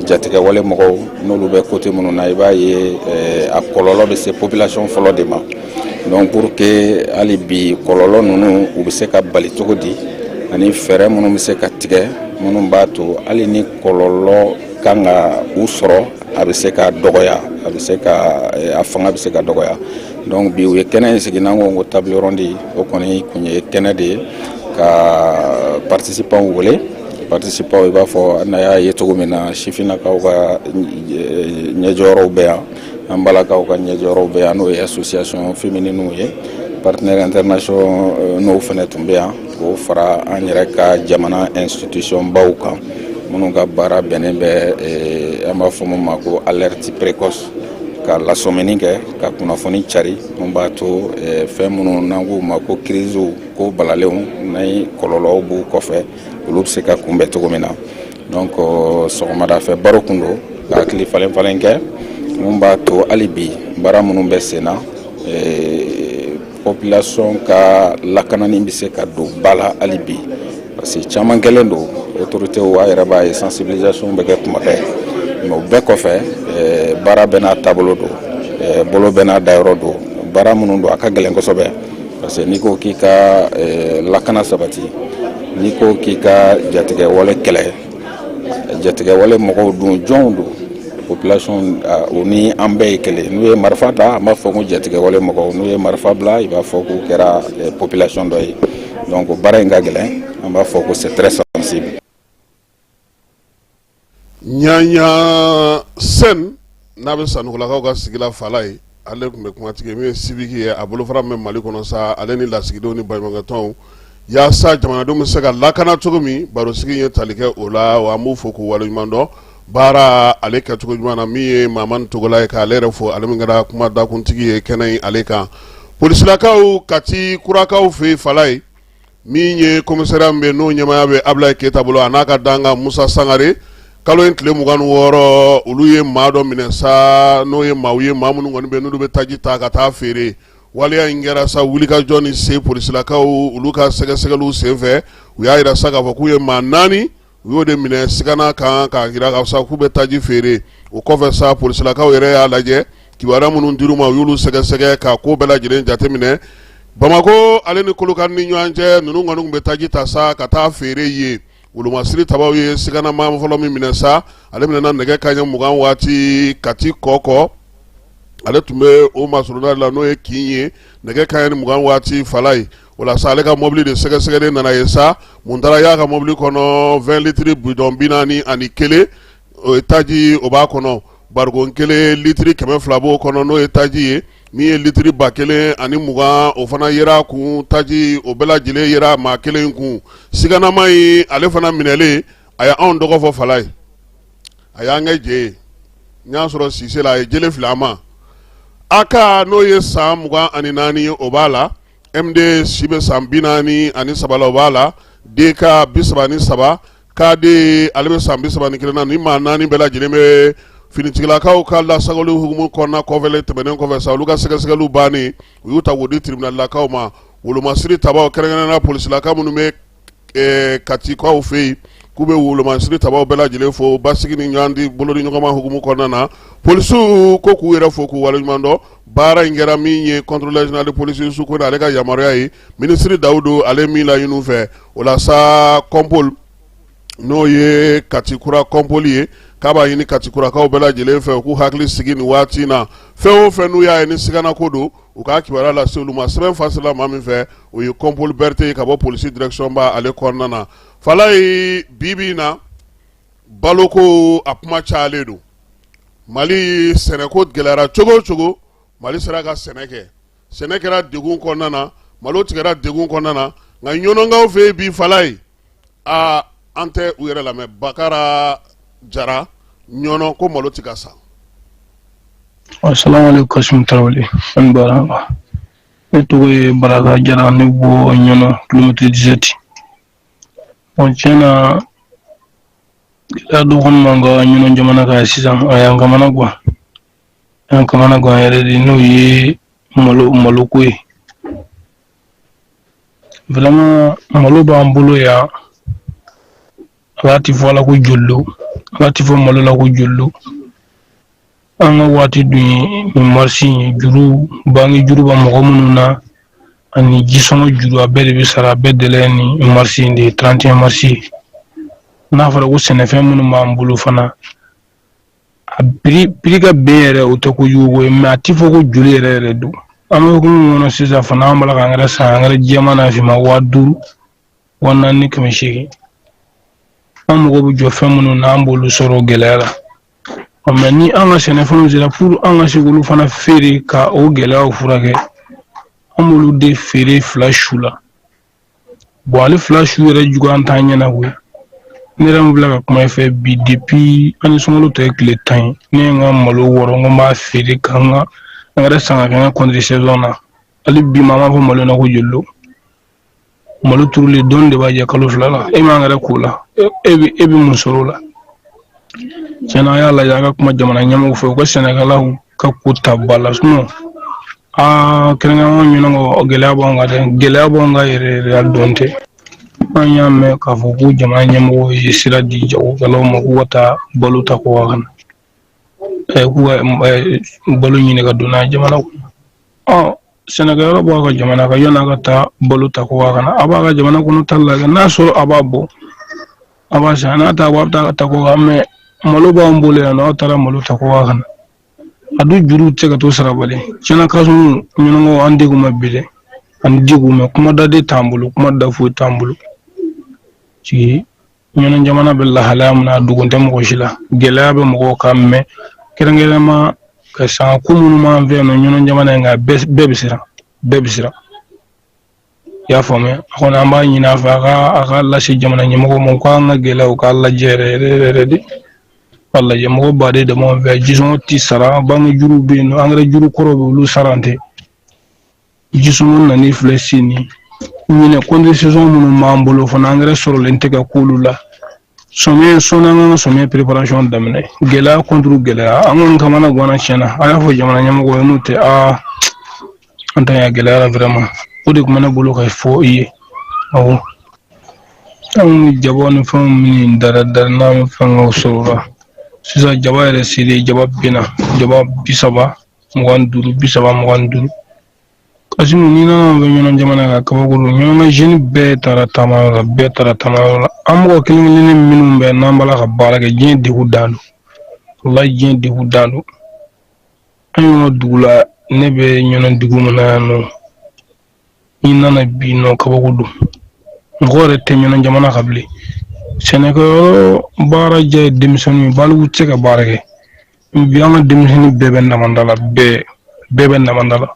jatigɛwale mɔgɔw, n'olu bɛ côté minnu na, i b'a ye a kɔlɔlɔ bɛ se population fɔlɔ de ma. Donc pour que hali bi kɔlɔlɔ ninnu, u bɛ se ka bali cogo di, ani fɛɛrɛ minnu bɛ se ka tigɛ minnu b'a to hali ni kɔlɔlɔ kan ka u sɔrɔ, a bɛ se ka dɔgɔya, a bɛ se ka a fanga bɛ se ka dɔgɔya. Donc bi u ye kɛnɛ in sigi, n'an ko ko table ronde, o kɔni kun ye kɛnɛ de ye ka participants wele. Participants, i b'a fɔ n'a y'a ye cogo min na, sifinnakaw ka ɲɛjɔyɔrɔw bɛ yan, an balakaw ka ɲɛjɔyɔrɔw bɛ yan, n'o ye association féminine ye. Partenaires internationaux fana tun bɛ yan, k'o fara an yɛrɛ ka jamana institution baw kan, minnu ka baara bɛnnen bɛ, an b'a fɔ min ma ko alerte précoce, ka lasɔmini kɛ, ka kunnafoni cari, mun b'a to fɛn minnu n'an k'u ma ko crise, ko balalenw ni kɔlɔlɔw b'u kɔfɛ, olu bɛ se ka kunbɛn cogo min na. Donc sɔgɔmada fɛ baro kun don ka hakili falen falen kɛ, mun b'a to hali bi baara minnu bɛ sen na, population ka lakanani bɛ se ka don ba la hali bi, parce que caman kɛlen don. Autorités a yɛrɛ b'a ye, sensibilisation bɛ kɛ kuma bɛɛ, mais o bɛɛ kɔfɛ, baara bɛɛ n'a taabolo don, bolo bɛɛ n'a dayɔrɔ don. Baara minnu don, a ka gɛlɛn kosɛbɛ, parce que n'i ko k'i ka lakana sabati, n'i ko k'i ka jatigɛ wale kɛlɛ, jatigɛ wale mɔgɔw dun, jɔnw don? Population, o ni an bɛɛ ye kelen. N'u ye marifa ta, an b'a fɔ ko jatigɛ wale mɔgɔw. N'u ye marifa bila, i b'a fɔ k'u kɛra population dɔ ye. Donc baara in ka gɛlɛn, an b'a fɔ ko c'est très sensible. Ɲaɲa Sen n'a bɛ Sanokolakaw ka sigi la, Fala ye, ale tun bɛ kumatigi min ye Civic ye, a bolofara min bɛ Mali kɔnɔ sa, ale ni lasigidenw ni baɲumankɛtɔnw, yaasa jamanadenw bɛ se ka lakana cogo min. Barosigi ye tali kɛ o la wa. An b'u fo k'u waleɲuman dɔn baara ale kɛcogo ɲuman na. Min ye Mamani Togola ye, k'ale yɛrɛ fo, ale min kɛra kuma dakuntigi ye kɛnɛ in ale kan. Polisilakaw Kati Kurakaw fɛ yen, Fala ye, min ye commissariat min bɛ n'o ɲɛmaaya bɛ Abulayi Keyita bolo, a n'a ka dankan Musa Sangare, kalo in tile 26, olu ye maa dɔ minɛ sa, n'o ye maaw ye, maa minnu kɔni bɛ n'olu bɛ taji ta ka taa feere. Waleya in kɛra sa wulikajɔ ni se polisilakaw olu ka sɛgɛsɛgɛliw senfɛ. U y'a jira sa k'a fɔ k'u ye maa 4, u y'o de minɛ sigana kan, k'a jira k'a fɔ k'u bɛ taji feere. O kɔfɛ sa, polisilakaw yɛrɛ y'a lajɛ, kibaruya minnu dir'u ma, u y'olu sɛgɛsɛgɛ ka ko bɛɛ lajɛlen jateminɛ. Bamakɔ ale ni Kolokani ni ɲɔgɔn cɛ, ninnu kɔni tun bɛ taji ta sa ka taa feere yen. Wolomasiri tabaw ye siganama fɔlɔ min minɛ sa, ale minɛna nɛgɛ kanɲɛ 20 waati Kati Kɔkɔ. Ale tun bɛ o masurunda la, n'o ye kin ye, nɛgɛ kanɲɛ 20 waati, Fala ye. O la sa, ale ka mobili de sɛgɛsɛgɛlen nana ye sa, mun taara y'a ka mobili kɔnɔ? 20 litiri bidɔn 41, o ye taji, o b'a kɔnɔ. Barikon kelen litiri 200 b'o kɔnɔ, n'o ye taji ye. Min ye litiri 1020, o fana yera a kun taji. O bɛɛ lajɛlen yera maa kelen kun. Siganama in, ale fana minɛlen, a ye anw tɔgɔ fɔ, Fala ye, a y'an kɛ jɛ ye. N y'a sɔrɔ Sise la, a ye jele fili an ma. AK, n'o ye san 24 ye, o b'a la. MD, si bɛ san 43 la, o b'a la. DK, 33. KD, ale bɛ san 31 na. Ni maa 4 bɛɛ lajɛlen bɛ finitigilakaw ka lasagoli hukumu kɔnɔna kɔfɛlen tɛmɛnen kɔfɛ sa, olu ka sɛgɛsɛgɛliw bannen, u y'u ta k'u di tribunalilakaw ma. Wolomasiri tabaw, kɛrɛnkɛrɛnnenya polisilaka minnu bɛ Katikaw fɛ yen, k'u bɛ wolomasiri tabaw bɛɛ lajɛlen fo basigi ni ɲɔgɔn di bolo di ɲɔgɔn ma hukumu kɔnɔna na. Polisiw ko k'u yɛrɛ fo k'u waleɲuman dɔn. Baara in kɛra min ye contrôleur général de police Yusu Kone, ale ka yamaruya ye, minisiri Dawudu ale min laɲini fɛ. O la sa, Kɔnpol, n'o ye Kati Kura Kɔnpoli ye, k'a b'a ɲini Kati Kurakaw bɛɛ lajɛlen fɛ, u k'u hakili sigi nin waati in na. Fɛn o fɛn n'u y'a ye ni siganako don, u k'a kibaruya lase olu ma. Sɛbɛn fasirila maa min fɛ, o ye Kɔnpoli Berete ye ka bɔ polisi direction ba ale kɔnɔna na. Falayi, bi bi in na, baloko a kuma cayalen don. Mali sɛnɛko gɛlɛyara cogo o cogo, Mali sera ka sɛnɛ kɛ. Sɛnɛ kɛra degun kɔnɔna na, malo tigɛra degun kɔnɔna na, nka ɲɔnɔnkaw fɛ yen bi, Falayi, aa, an tɛ u yɛrɛ lamɛn. Bakara Jara, Ɲɔnɔ, ko malo tɛ ka san. Asalaamaaleykum Kasimu Tarawele ani baara. Ne tɔgɔ ye Baraka Jara, ne bɔ Ɲɔnɔ, kilomètre 17. Bon, tiɲɛ na, gɛlɛya dɔ kɔni b'an ka Ɲɔnɔ jamana kan sisan, a y'an kamana gan, a y'an kamana gan yɛrɛ de, n'o ye malo maloko ye. Vraiment, malo b'an bolo yan, ala ti fɔ a la ko joli don, ala ti fɔ malo la ko joli don. An ka waati dun ye nin marisi ye, juru banki juru bɛ mɔgɔ minnu na ani jisɔngɔ juru, a bɛɛ de bɛ sara, a bɛɛ délai ni marisi in de ye 31 marisi ye. N'a fɔra ko sɛnɛfɛn minnu b'an bolo fana A prix ka bin yɛrɛ, o tɛ kojugu ye, mais a ti fɔ ko joli yɛrɛ yɛrɛ don. An bɛ hukumu min kɔnɔ sisan fana, an b'a la ka angɛrɛ san, angɛrɛ jɛman n'a finman, 5000, 4800. An mago bɛ jɔ fɛn minnu na, an b'olu sɔrɔ gɛlɛya la. Mais ni an ka sɛnɛfɛnw sera pour an ka se k'olu fana feere ka o gɛlɛyaw furakɛ, an b'olu de feere fila su la. Bon, ale fila su yɛrɛ juguya an t'an ɲɛna koyi. Ne yɛrɛ min filɛ ka kuma i fɛ bi, depuis an ni sunkalo tɔ ye tile 10 ye, ne ye n ka malo wɔrɔ, n ko n b'a feere ka n ka angɛrɛ san ka kɛ n ka contre saison na. Hali bi ma, an b'a fɔ malo na ko joli don. Malo turulen dɔɔni de b'a jɛ kalo 2 la, e ma angɛrɛ k'o la, e bɛ mun sɔrɔ o la? Tiɲɛna, a y'a lajɛ, a ka kuma jamana ɲɛmɔgɔw fɛ, u ka sɛnɛkɛlaw ka ko ta ba la. Sinon aa, kɛrɛnkɛrɛnnenya ɲɔnɔ, gɛlɛya b'anw kan dɛ, gɛlɛya b'anw kan yɛrɛ yɛrɛ, a dɔn tɛ. An y'a mɛn k'a fɔ ko jamana ɲɛmɔgɔw ye sira di jagokɛlaw ma k'u ka taa balo ta kɔkan ka na, k'u ka balo ɲini ka don n'a ye jamana kɔnɔ. Ɔ, sɛnɛkɛyɔrɔ b'a ka jamana kan, yan'a ka taa balo ta kɔkan ka na, a b'a ka jamana kɔnɔ ta lajɛ. N'a sɔrɔ a b'a bɔ, a b'a san, n'a t'a bɔ, a bɛ taa ta kɔkan. Mais malo b'an bolo yan nɔ, aw taara malo ta kɔkan ka na, a dun juruw tɛ se ka to sarabali. Tiɲɛna, Kasimu, ɲɔnɔgɔ, an degun ma bi dɛ, an degun mɛ, kuma da de t'an bolo, kuma da foyi t'an bolo. Sigi ɲɔnɔ jamana bɛ lahalaya min na, a dogon tɛ mɔgɔ si la. Gɛlɛya bɛ mɔgɔw kan, mais kɛrɛnkɛrɛnma ka san ko minnu b'an fɛ yan nɔ ɲɔnɔ jamana in kan, bɛɛ bɛ siran, bɛɛ bɛ siran. I y'a faamuya? A kɔni, an b'a ɲini a fɛ, a ka lase jamana ɲɛmɔgɔw ma, u k'an ka gɛlɛyaw k'a lajɛ yɛrɛ yɛrɛ yɛrɛ de, k'a lajɛ. Mɔgɔ baden de b'an fɛ, jisɔngɔ ti sara, banque juru bɛ yen nɔ, angɛrɛ juru kɔrɔ bɛ, olu sara tɛ. Jisɔngɔ nani filɛ sini ɲinɛ, contre saison minnu b'an bolo fana, angɛrɛ sɔrɔlen tɛ ka k'olu la. Sɔmiɲɛ sɔnni, an ka sɔmiɲɛ préparation daminɛ, gɛlɛya contre gɛlɛya, an kɔni kamana ganna tiɲɛna. A y'a fɔ jamana ɲɛmɔgɔ ye, n'o tɛ aa, an ta y'a gɛlɛyara vraiment. O de tun bɛ ne bolo ka fɔ i ye. Awɔ, anw bɛ jaba ni fɛnw minnu dara dara n'an bɛ fɛngɛw sɔrɔ o la sisan, jaba yɛrɛ selen, jaba binna, jaba 30 25, 30 25. Kasimu, n'i nana an fɛ ɲɔnɔ jamana kan, kabako don. Ɲɔnɔ ka jeune bɛɛ taara taamayɔrɔ la, bɛɛ taara taamayɔrɔ la. An mɔgɔ kelen kelennin minnu bɛ n'an b'a la ka baara kɛ, diɲɛ degun dan don, walayi, diɲɛ degun dan don. An ɲɔnɔ dugu la, ne bɛ ɲɔnɔ dugu min na yan nɔ, n'i nana bi nɔ, kabako don. Mɔgɔ yɛrɛ tɛ ɲɔnɔ jamana kan bilen. Sɛnɛkɛyɔrɔ baara diya ye denmisɛnninw ye, baliku tɛ se ka baara kɛ bi. An ka denmisɛnnin bɛɛ bɛ namanda la, bɛɛ bɛɛ bɛ namanda la.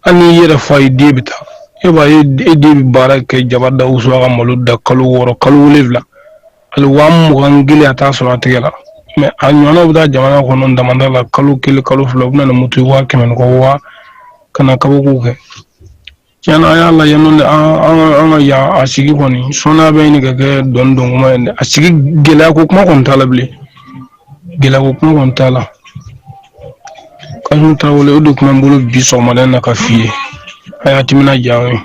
Hali n'i yɛrɛ fa ye, den bɛ taa, e b'a ye, e den bɛ baara kɛ, jaba da, wusu, a ka malo da, kalo 6, kalo 7, hali 21,000 a t'a sɔrɔ a tɛgɛ la. Mais a ɲɔgɔnnaw bɛ taa jamana kɔnɔ damanda la, kalo 1, kalo 2, u bɛ na ni moto ye, 100 000 ni kɔ, waa ka na kabako kɛ. Tiɲɛna, a y'a lajɛ, n'o tɛ an ka yan a sigi kɔni sɔnni bɛ ɲini ka kɛ dɔɔni dɔn kuma ye dɛ. A sigi gɛlɛya ko kuma kɔni t'a la bilen, gɛlɛya ko kuma kɔni t'a la. Kasimu Tarawele, o de tun bɛ n bolo bi sɔgɔmada in na ka f'i ye. A y'a timinadiya an ye,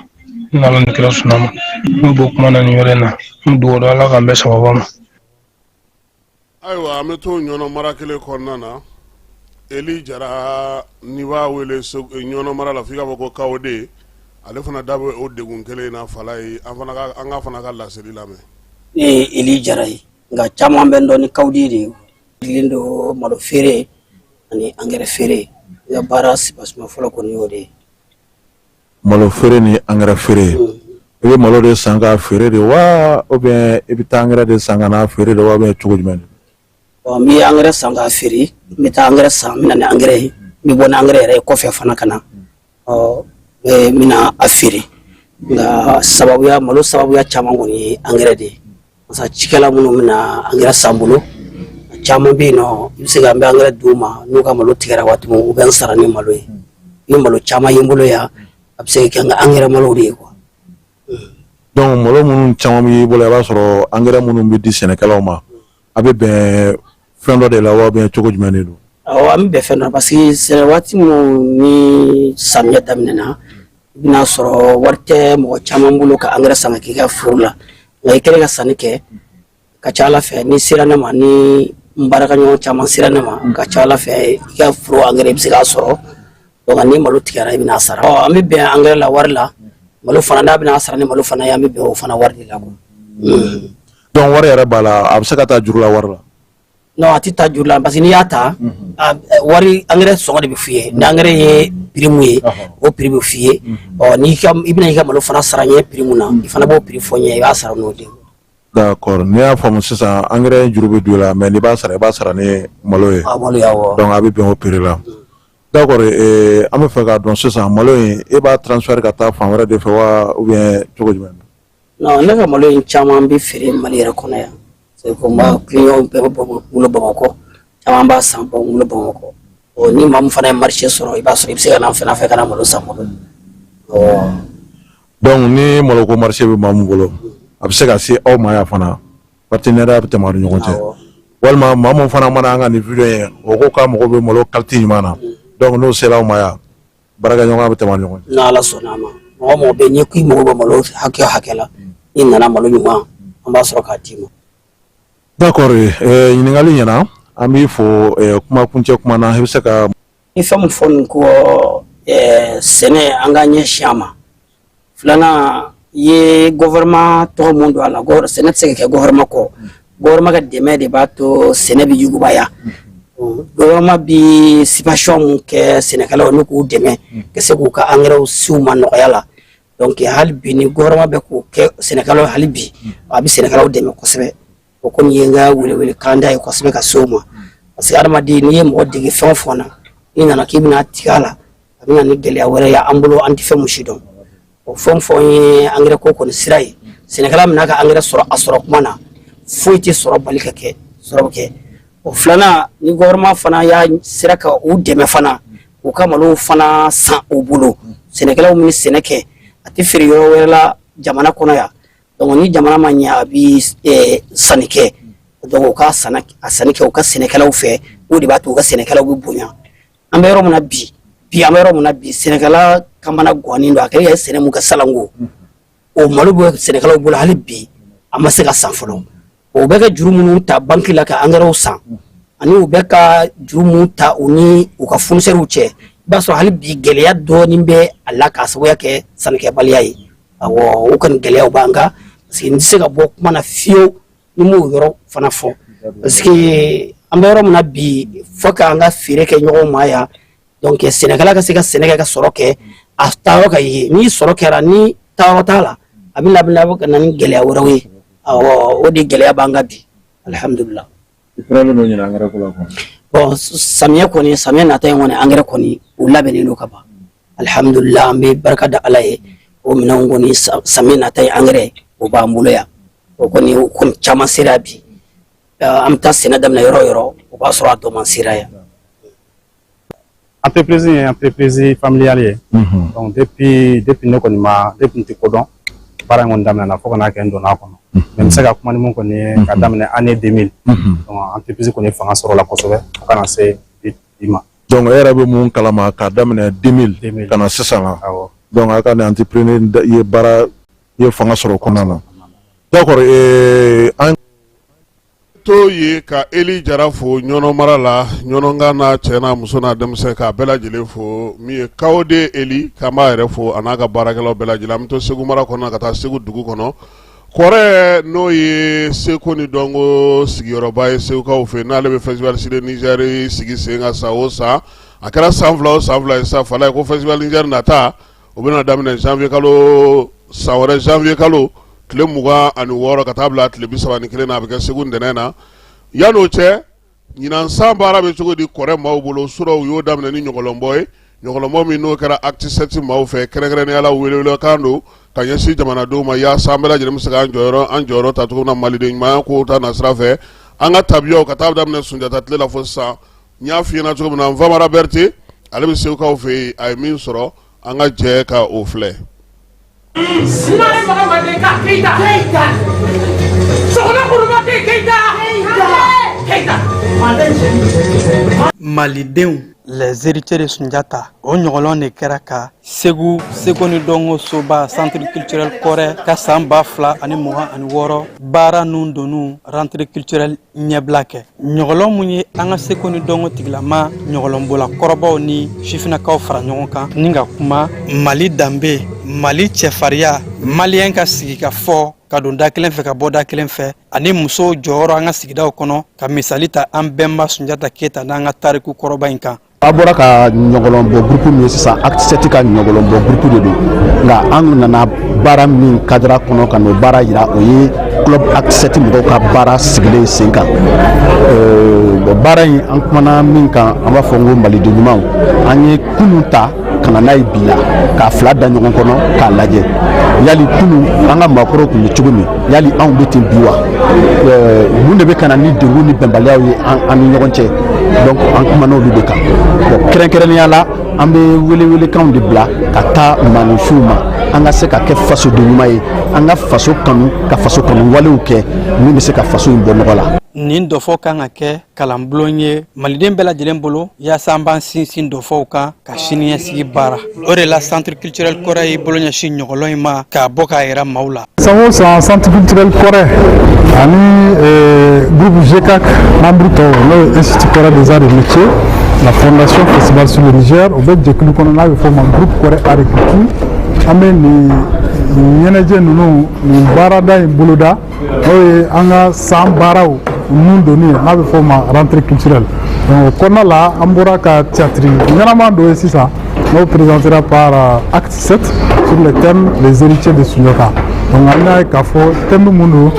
n'Ala ni kira sɔnna ma. N bɛ bɔ kuma na nin yɔrɔ in na, n bɛ dugawu don Ala k'an bɛɛ sababa ma. Ayiwa, an bɛ to ɲɔnɔ mara kelen kɔnɔna na. Eli Jara, n'i b'a wele ɲɔnɔ mara la, f'i k'a fɔ ko Kawode, ale fana da bɛ o degun kelen in na. Fala ye, an ka fana ka laseli lamɛn. Ne ye Eli Jara ye, nka caman bɛ n dɔn ni Kawudi de ye. Sigilen don malo feere ani angɛrɛ feere. N ka baara sibasuma fɔlɔ kɔni y'o de ye. Malo feere ni angɛrɛ feere, i bɛ malo de san k'a feere de wa, ou bien i bɛ taa angɛrɛ de san ka n'a feere de wa, ou bien cogo jumɛn? N bɛ angɛrɛ san k'a feere, n bɛ taa angɛrɛ san, n bɛ na ni angɛrɛ ye, n bɛ bɔ ni angɛrɛ yɛrɛ ye kɔfɛ fana ka na, ɔ n bɛna a feere. Nka sababuya, malo sababuya caman kɔni ye angɛrɛ de ye, parce que cikɛla minnu bɛna angɛrɛ san n bolo, a caman bɛ yen nɔ, i bɛ se ka n bɛ angɛrɛ d'u ma, n'u ka malo tigɛra waati min, u bɛ n sara ni malo ye. I bɛ malo caman ye n bolo yan, a bɛ se ka kɛ n ka angɛrɛ malo de ye quoi. Donc malo minnu caman b'i bolo, i b'a sɔrɔ angɛrɛ minnu bɛ di sɛnɛkɛlaw ma, a bɛ bɛn fɛn dɔ de la wa, ou bien cogo jumɛn de don? Awɔ, an bɛ bɛn fɛn dɔ la, parce que sɛnɛ waati minnu ni samiyɛ daminɛna, i bɛna sɔrɔ wari tɛ mɔgɔ caman bolo ka angɛrɛ san ka k'i ka foro la. Nka i kɛlen ka sanni kɛ, ka ca Ala fɛ, ni sera ne ma, ni n baarakɛɲɔgɔn caman sera ne ma, ka ca Ala fɛ, i ka foro angɛrɛ i bɛ se k'a sɔrɔ. Donc ni malo tigɛra, i bɛna sara. Ɔ, an bɛ bɛn angɛrɛ la wari la, malo fana, n'a bɛna sara ni malo fana ye, an bɛ bɛn o fana wari de la quoi. Donc wari yɛrɛ b'a la, a bɛ se ka taa juru la wari la? Non, a tɛ taa juru la, parce que n'i y'a ta, wari engrais sɔngɔ de bɛ f'i ye. Ni engrais ye prix mun ye, o prix bɛ f'i ye. Ɔ, n'i ka i bɛna i ka malo fana sara n ye prix mun na, i fana b'o prix fɔ n ye, i b'a sara n'o de ye. D'accord, n'i y'a faamu sisan, engrais juru bɛ don i la, mais n'i b'a sara, i b'a sara ni malo ye. A malo ye, awɔ. Donc a bɛ bɛn o prix la. D'accord, an bɛ fɛ k'a dɔn sisan, malo in, e b'a transfert ka taa fan wɛrɛ de fɛ wa, ou bien cogo jumɛn? Non, ne ka malo in caman bɛ feere Mali yɛrɛ kɔnɔ yan. C'est que n b'a client bɛɛ bɛ bɔ bolo Bamakɔ, caman b'a san bɔ bolo Bamakɔ. Ɔ, ni maa min fana ye marché sɔrɔ, i b'a sɔrɔ i bɛ se ka na an fana fɛ ka na malo san n bolo. Ɔ. Donc ni maloko marché bɛ maa min bolo, a bɛ se ka se aw ma yan fana, partenariat bɛ tɛmɛ aw ni ɲɔgɔn cɛ, walima maa min fana mana an ka nin video ye, o ko k'a mago bɛ malo qualité ɲuman na, donc n'o sera aw ma yan, baarakɛɲɔgɔnya bɛ tɛmɛ aw ni ɲɔgɔn cɛ. N'Ala sɔnna a ma, mɔgɔ mɔgɔ bɛ yen n'i k'i mago bɛ malo hakɛ o hakɛ la, n'i nana malo ɲuman, an b'a sɔrɔ k'a d'i ma. D'accord, ɲininkali ɲɛna, an b'i fo. Kuma kuncɛ kuma na, i bɛ se ka. Ni fɛn min fɔ nin ko sɛnɛ, an ka ɲɛsin a ma. Filanan i ye gouvernement tɔgɔ mun don a la, sɛnɛ tɛ se ka kɛ gouvernement kɔ. Gouvernement ka dɛmɛ de b'a to sɛnɛ bɛ yugubaya. Gouvernement bi subvention mun kɛ sɛnɛkɛlaw ni k'u dɛmɛ ka se k'u ka engrais s'u ma nɔgɔya la. Donc hali bi ni gouvernement bɛ k'o kɛ sɛnɛkɛlaw, hali bi a bɛ sɛnɛkɛlaw dɛmɛ kosɛbɛ. O kɔni ye n ka welewele kan da ye kosɛbɛ ka se o ma, parce que adamaden, n'i ye mɔgɔ dege fɛn o fɛn na, n'i nana k'i bɛna tigɛ a la, a bɛ na ni gɛlɛya wɛrɛ ye an bolo, an tɛ fɛn mun si dɔn. O fɛn fɛn ye engrais ko kɔni sira ye, sɛnɛkɛla min n'a ka engrais sɔrɔ a sɔrɔ kuma na, foyi tɛ sɔrɔ bali ka kɛ sɔrɔ bɛ kɛ. O filanan, ni gouvernement fana y'a sera ka u dɛmɛ fana, u ka malow fana san u bolo, sɛnɛkɛlaw min sɛnɛ kɛ, a tɛ feere yɔrɔ wɛrɛ la jamana kɔnɔ yan. Donc ni jamana ma ɲɛ, a bi sanni kɛ. Donc u ka a sanni kɛ u ka sɛnɛkɛlaw fɛ, o de b'a to u ka sɛnɛkɛlaw bɛ bonya. An bɛ yɔrɔ min na bi bi, an bɛ yɔrɔ min na bi, sɛnɛkɛla kamana gannen don. A kɛra ye sɛnɛ mun kɛ salanko, o malo bɛ sɛnɛkɛlaw bolo, hali bi a ma se ka san fɔlɔ. O bɛ ka juru minnu ta banki la ka angɛrɛw san, ani u bɛ ka juru minnu ta u ni u ka fournisseurs cɛ, i b'a sɔrɔ hali bi gɛlɛya dɔɔnin bɛ a la k'a sababuya kɛ sannikɛbaliya ye. Awɔ, o kɔni gɛlɛyaw b'an kan, parce que n tɛ se ka bɔ kuma na fiyewu ni m'o yɔrɔ fana fɔ, parce que an bɛ yɔrɔ min na bi, fo k'an ka feere kɛ ɲɔgɔn ma yan. Donc sɛnɛkɛla ka se ka sɛnɛ kɛ ka sɔrɔ kɛ, a taayɔrɔ ka ye. Ni sɔrɔ kɛra, ni taayɔrɔ t'a la, a bɛ labɛn ka na ni gɛlɛya wɛrɛw ye. Awɔ, o de gɛlɛya b'an kan bi, alihamudulila. I fana bɛ n'o ɲini angɛrɛ ko la quoi. Bon, samiyɛ kɔni, samiyɛ nata in kɔni, angɛrɛ kɔni, u labɛnnen don ka ban, alihamudulila. An bɛ barika da Ala ye. O minɛnw kɔni, samiyɛ nata in angɛrɛ, o b'an bolo yan. O kɔni, o kɔni caman sera bi. An bɛ taa sɛnɛ daminɛ yɔrɔ o yɔrɔ, o b'a sɔrɔ a dɔ man sera yan. Entreprise ye entreprise familiale ye. Donc depuis ne kɔni ma, depuis n tɛ ko dɔn, baara in kɔni daminɛna fo ka n'a kɛ n donna a kɔnɔ. Mais n bɛ se ka kuma ni mun kɔni ye, ka daminɛ année 2000, donc entreprise kɔni fanga sɔrɔla kosɛbɛ fo ka na se bi ma. Donc e yɛrɛ bɛ mun kalama, k'a daminɛ 2000 ka na sisan na. Awɔ. Donc a ka nin entrepreneur ye baara ye fanga sɔrɔ o kɔnɔna na. D'accord, an to ye ka Eli Jara fo Ɲɔnɔ mara la, Ɲɔnɔnkan n'a cɛ n'a muso n'a denmisɛn, k'a bɛɛ lajɛlen fo. Min ye Kawode Eli, k'an b'a yɛrɛ fo a n'a ka baarakɛlaw bɛɛ lajɛlen. An bɛ to Segu mara kɔnɔ ka taa Segu dugu kɔnɔ, Kɔrɛ, n'o ye seko ni dɔnko sigiyɔrɔba ye Segukaw fɛ, n'ale bɛ festival Sidi Niger sigi sen kan san o san. A kɛra san 2 o san 2 ye sa. Fala ye ko festival Niger nata, o bɛna daminɛ janvier kalo, san wɛrɛ janvier kalo tile 26 ka taa bila tile 31 na, a bɛ kɛ Segu ntɛnɛn na. Yan'o cɛ, ɲinan san baara bɛ cogo di Kɔrɛ maaw bolo? Sura u y'o daminɛ ni ɲɔgɔlɔnbɔ ye, ɲɔgɔlɔnbɔ min n'o kɛra acte 7 maaw fɛ. Kɛrɛnkɛrɛnnenya la, welewelekan don ka ɲɛsin jamanadenw ma, yaasa an bɛɛ lajɛlen bɛ se k'an jɔyɔrɔ, an jɔyɔrɔ ta cogo min na maliden ɲumanya ko ta na sira fɛ, an ka tabiyaw ka taa daminɛ Sunjata tile la fo sisan. N y'a f'i ɲɛna cogo min na, Nfamara Berete, ale bɛ Segukaw fɛ yen, a ye min sɔrɔ, an ka jɛ ka o filɛ. Malidenw, les héritiers de Sunjata, o ɲɔgɔlɔn de kɛra ka Segu seko ni dɔnko soba centre culturel Kɔrɛ ka san 2026 baara nun donu rentrée culturelle ɲɛbila kɛ. Ɲɔgɔlɔn mun ye an ka seko ni dɔnko tigilama ɲɔgɔlɔnbola kɔrɔbaw ni sifinnakaw fara ɲɔgɔn kan ni ka kuma Mali danbe, Mali cɛfarinya, maliyɛn ka sigikafɔ. ka don da kelen fɛ ka bɔ da kelen fɛ, ani musow jɔyɔrɔ an ka sigidaw kɔnɔ, ka misali ta an bɛnba Sunjata Keyita n'an ka tariku kɔrɔba in kan. A bɔra ka ɲɔgɔlɔnbɔ groupe min ye sisan, Acte 7 ka ɲɔgɔlɔnbɔ groupe de don, nka an nana baara min cadre kɔnɔ ka n'o baara yira, o ye club Acte 7 mɔgɔw ka baara sigilen sen kan. Bon, baara in, an kumana min kan, an b'a fɔ n ko maliden ɲumanw, an ye kunun ta ka na n'a ye bi la, k'a fila da ɲɔgɔn kɔnɔ k'a lajɛ, yali kunun an ka maakɔrɔw tun bɛ cogo min, yali anw bɛ ten bi wa? Mun de bɛ ka na ni degun ni bɛnbaliyaw ye an ni ɲɔgɔn cɛ? Donc an kumana olu de kan. Bon, kɛrɛnkɛrɛnnenya la, an bɛ welewelekanw de bila ka taa maaninfinw ma, an ka se ka kɛ fasoden ɲuman ye, an ka faso kanu, ka faso kanu walew kɛ min bɛ se ka faso in bɔ nɔgɔ la. Nin dɔfɔ kan ka kɛ kalanbulon ye maliden bɛɛ lajɛlen bolo, yaasa an b'an sinsin dɔfɔw kan ka siniɲɛsigi baara. O de la, Centre culturel Kɔrɛ y'i bolo ɲɛsin ɲɔgɔlɔn in ma k'a bɔ k'a yira maaw la. San o san, Centre culturel Kɔrɛ ani groupe GCAC membre tɔw, n'o ye Institut Kɔrɛ des arts et métiers, la Fondation Festival sur le Niger, o bɛ jɛkulu kɔnɔ n'a bɛ fɔ o ma groupe Kɔrɛ art et culture. An bɛ nin ɲɛnajɛ ninnu, nin baarada in boloda, n'o ye an ka san baaraw nun donni ye, n'a bɛ fɔ o ma rentrée culturelle. Donc o kɔnɔna la, an bɔra ka théâtre ɲɛnama dɔ ye sisan, n'o présentera par Acte 7 sur le thème les héritiers de Sunjata. Donc an y'a ye k'a fɔ thème mun don,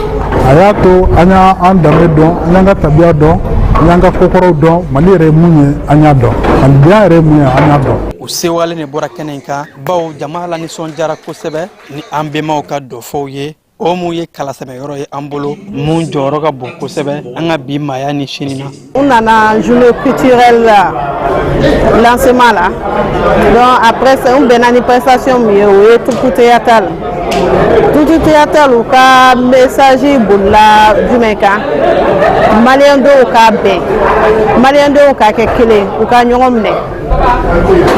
a y'a to an y'an danbe dɔn, an y'an ka tabiya dɔn, an y'an ka kokɔrɔw dɔn, Mali yɛrɛ ye mun ye, an y'a dɔn, malidenya yɛrɛ ye mun ye, an y'a dɔn. U sewalen de bɔra kɛnɛ in kan, bawo jama la nisɔndiyara kosɛbɛ ni an bɛnbaw ka dɔfɔw ye, o mun ye kalasɛmɛyɔrɔ ye an bolo, mun jɔyɔrɔ ka bon kosɛbɛ an ka bi maaya ni sini na. U nana journée culturelle la lancement la. Donc après ça, u bɛnna ni prestation min ye, o ye troupe théâtrale. Troupe théâtrale, u ka message bolila jumɛn kan? Maliyɛn dɔw ka bɛn, maliyɛn dɔw ka kɛ kelen, u ka ɲɔgɔn minɛ,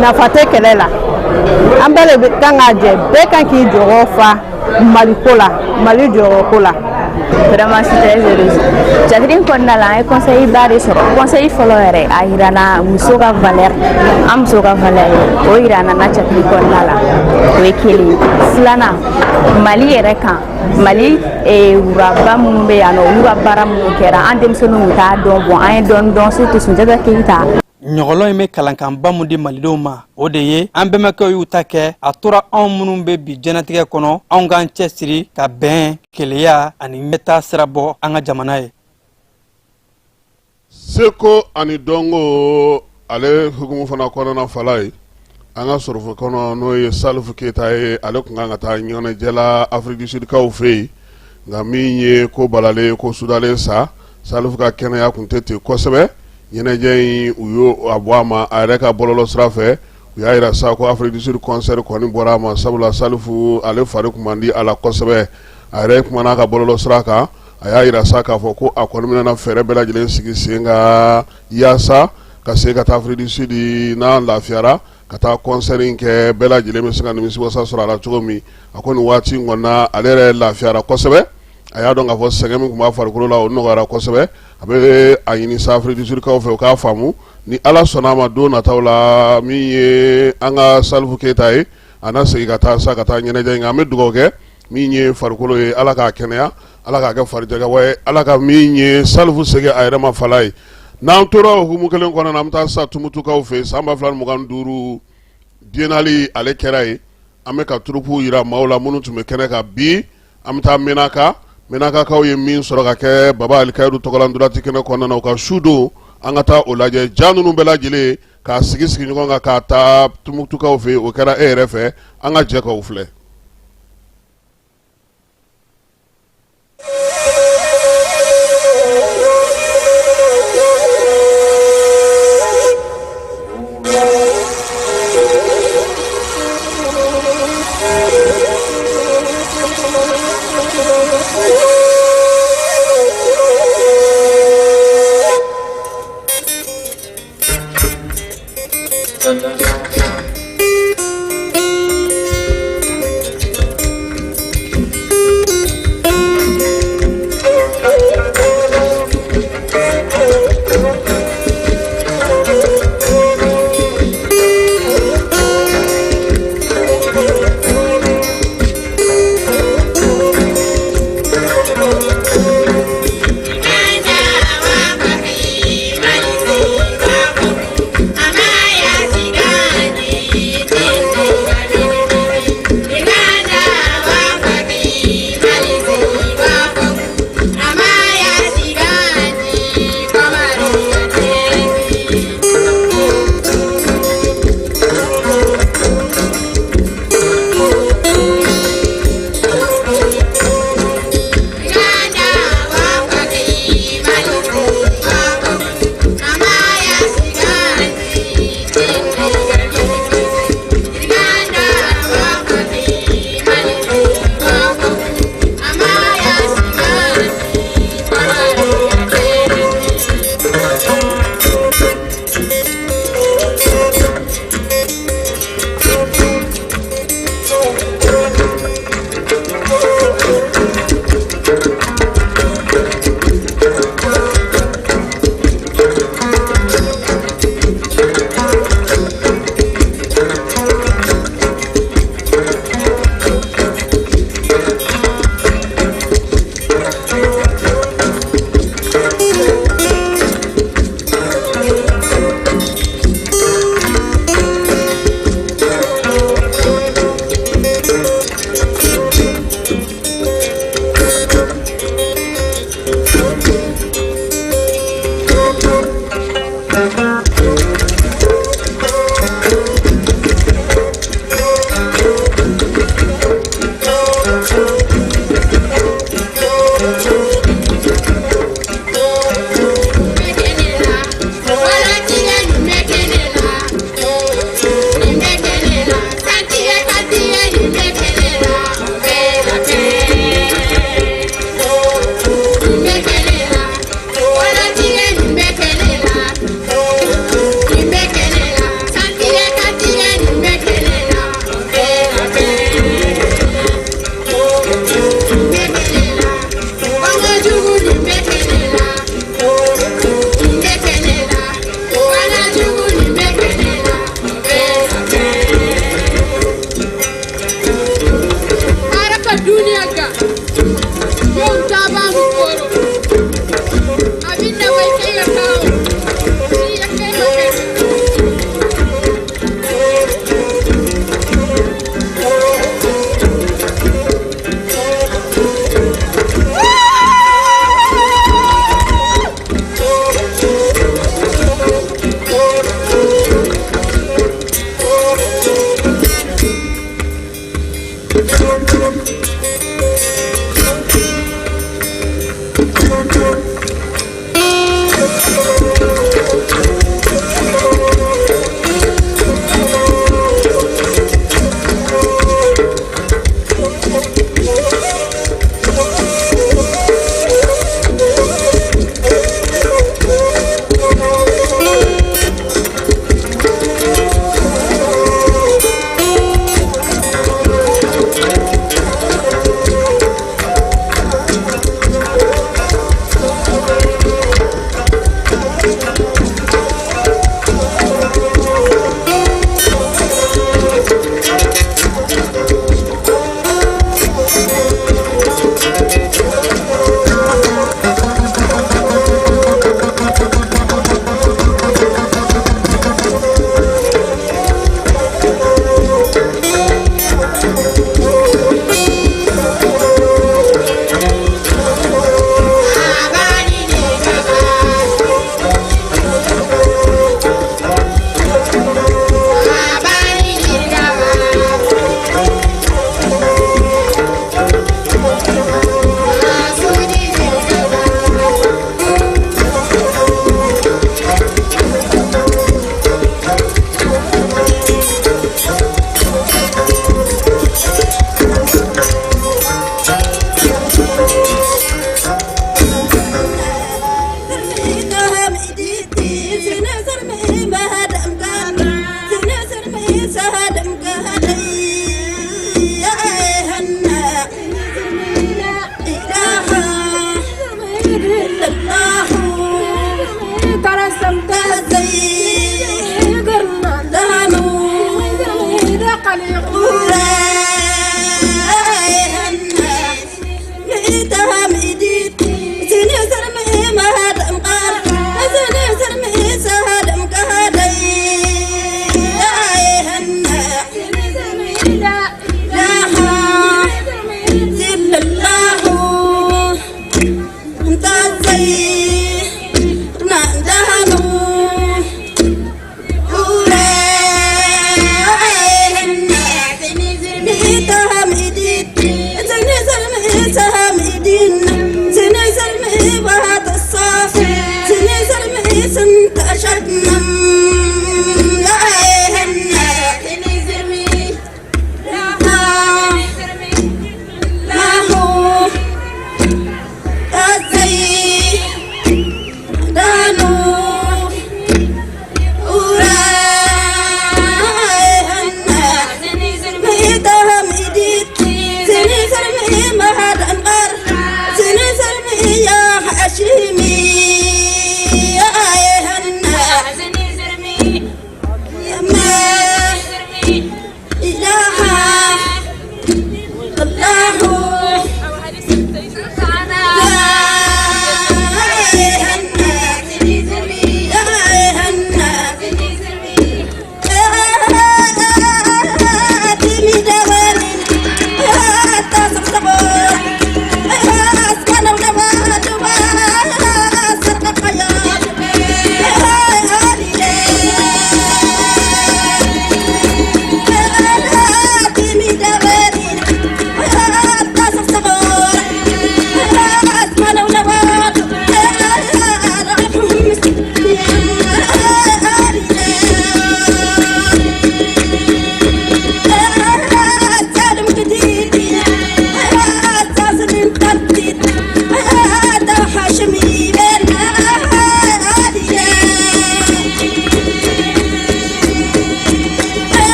nafa tɛ kɛlɛ la. An bɛɛ de kan ka jɛ, bɛɛ kan k'i jɔyɔrɔ fa Maliko la, Mali jɔyɔrɔ ko la. Vraiment, je suis très heureuse. Théâtre in kɔnɔna la, an ye conseil ba de sɔrɔ. Conseil fɔlɔ yɛrɛ, a yirana muso ka valeur, an muso ka valeur ye, o yirana na théâtre kɔnɔna la, o ye kelen ye. Filanan, Mali yɛrɛ kan, Mali wuraba minnu bɛ yan nɔ, olu ka baara minnu kɛra, an denmisɛnninw t'a dɔn. Bon, an ye dɔɔni dɔn, surtout Sunjata Keyita. Ɲɔgɔlɔn in bɛ kalankanba mun di malidenw ma, o de ye an bɛnbakɛw y'u ta kɛ, a tora anw minnu bɛ bi diɲɛnatigɛ kɔnɔ, anw k'an cɛsiri ka bɛn, kelenya ani ɲɛtaa sira bɔ an ka jamana ye. Seko ani dɔnko, ale hukumu fana kɔnɔna fala ye, an ka sɔrɔfo kɔnɔ, n'o ye Salifu Keyita ye, ale tun kan ka taa ɲɛnajɛ la Afrique du Sud kaw fɛ yen, nka min ye ko balalen ko sudalen sa, Salifu ka kɛnɛya tun tɛ ten kosɛbɛ. Ɲɛnajɛ in, u y'o a bɔ a ma. A yɛrɛ ka bɔlɔlɔ sira fɛ, u y'a jira sa ko Afrique du Sud concert kɔni bɔra a ma, sabula Salifu ale fari tun man di a la kosɛbɛ. A yɛrɛ kumana a ka bɔlɔlɔ sira kan, a y'a jira sa k'a fɔ ko a kɔni bɛna fɛɛrɛ bɛɛ lajɛlen sigi sen kan yaasa ka se ka taa Afrique du Sud, n'a lafiyara, ka taa concert in kɛ, bɛɛ lajɛlen bɛ se ka nimisiwasa sɔrɔ a la cogo min. A ko nin waati in kɔnɔna, ale yɛrɛ lafiyara kosɛbɛ, a y'a dɔn k'a fɔ sɛgɛn min tun b'a farikolo la, o nɔgɔyara kosɛbɛ. A bɛ a ɲini sa Afrique du Sud kaw fɛ, u k'a faamu, ni Ala sɔnna a ma, don nataw la, min ye an ka Salifu Keyita ye, a na segin ka taa sa ka taa ɲɛnajɛ in kɛ. An bɛ dugawu kɛ min ye farikolo ye, Ala k'a kɛnɛya, Ala k'a kɛ farijagabɔ ye, Ala ka min ye Salifu segin a yɛrɛ ma fala ye. N'an tora o hukumu kelen kɔnɔna na, an bɛ taa sa Tumutukaw fɛ. San 2025 biennale, ale kɛra yen. An bɛ ka troupe jira maaw la minnu tun bɛ kɛnɛ kan bi. An bɛ taa Menaka. Menakakaw ye min sɔrɔ ka kɛ Baba Alikayiru tɔgɔla ntolaci kɛnɛ kɔnɔna na, u ka su don, an ka taa o lajɛ. Ja ninnu bɛɛ lajɛlen k'a sigi sigi ɲɔgɔn kan k'a taa Tumutukaw fɛ, o kɛra e yɛrɛ fɛ. An ka jɛ k'o filɛ.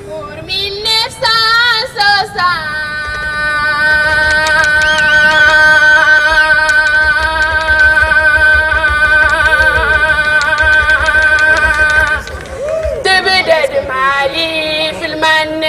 Pour 1960. تبدأ مالي في المنام.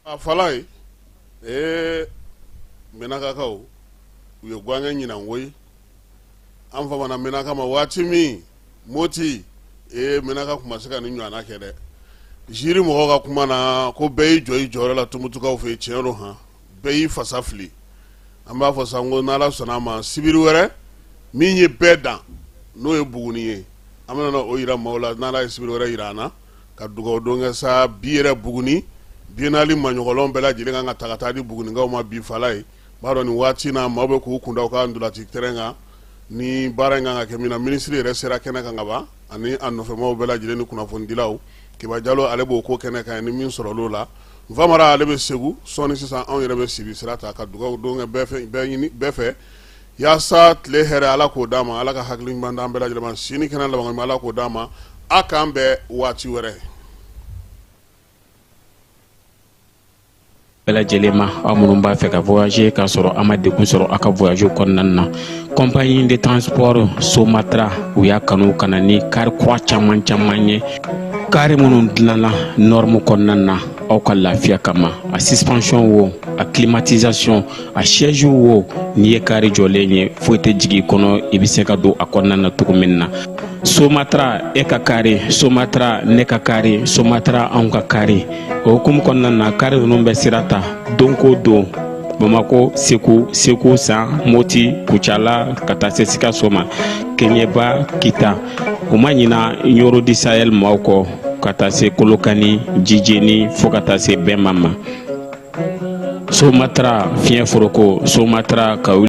A fala ye ee Menakakaw u ye gwankɛ ɲinan koyi an famana Menaka ma waati min Moti ee Menaka tun ma se ka nin ɲɔgɔnna kɛ dɛ jury mɔgɔw ka kuma na ko bɛɛ y'i jɔ i jɔyɔrɔ la Tumutukaw fɛ yen tiɲɛ don han bɛɛ y'i fasa fili an b'a fɔ sa ko n'Ala sɔnna a ma sibiri wɛrɛ min ye bɛɛ dan n'o ye Buguni ye an bɛna o yira maaw la n'Ala ye sibiri wɛrɛ yira an na ka dugawu don kɛ sa bi yɛrɛ Buguni biennale maɲɔgɔlɔn bɛɛ lajɛlen kan ka ta ka taa di Bugunikaw ma bi fala ye b'a dɔn nin waati na maaw bɛ k'u kunda u ka ntolaci terrain kan ni baara in kan ka kɛ min na minisiri yɛrɛ sera kɛnɛ kan ka ban ani a nɔfɛmaaw bɛɛ lajɛlen ni kunnafonidilaw Kiba Jalo ale b'o ko kɛnɛ kan ni min sɔrɔl'o la Nfamara ale bɛ Segu sɔɔni sisan anw yɛrɛ bɛ Sibi sira ta ka dugawu don kɛ bɛɛ fɛ yaasa tile hɛrɛ Ala k'o d'an ma Ala ka hakili ɲuman d'an bɛɛ lajɛlen ma si ni kɛnɛya laban ɲuman Ala k'o d'an ma a k'an bɛn waati wɛrɛ. Bɛɛ lajɛlen ma aw minnu b'a fɛ ka voyager k'a sɔrɔ a ma degun sɔrɔ aw ka voyage kɔnɔna na compagnie de transport Somatra u y'a kanu ka na ni kari kura caman caman ye kari minnu dilanna norme kɔnɔna na aw ka lafiya kama a suspension wo a climatisation a siège wo n'i ye kari jɔlen ye foyi tɛ jigin i kɔnɔ i bɛ se ka don a kɔnɔna na cogo min na Somatra e ka kari Somatra ne ka kari Somatra anw ka kari o hukumu kɔnɔna na kari ninnu bɛ sira ta don ko don Bamakɔ Segu Segu San Moti Kucala ka taa se Sikaso ma Keɲeba Kita u ma ɲina Ɲɔrɔ du Sahel maaw kɔ ka taa se Kolokani Jijeni fo ka taa se Bɛma ma. Somatra fiɲɛ foroko, Somatra ka wuli.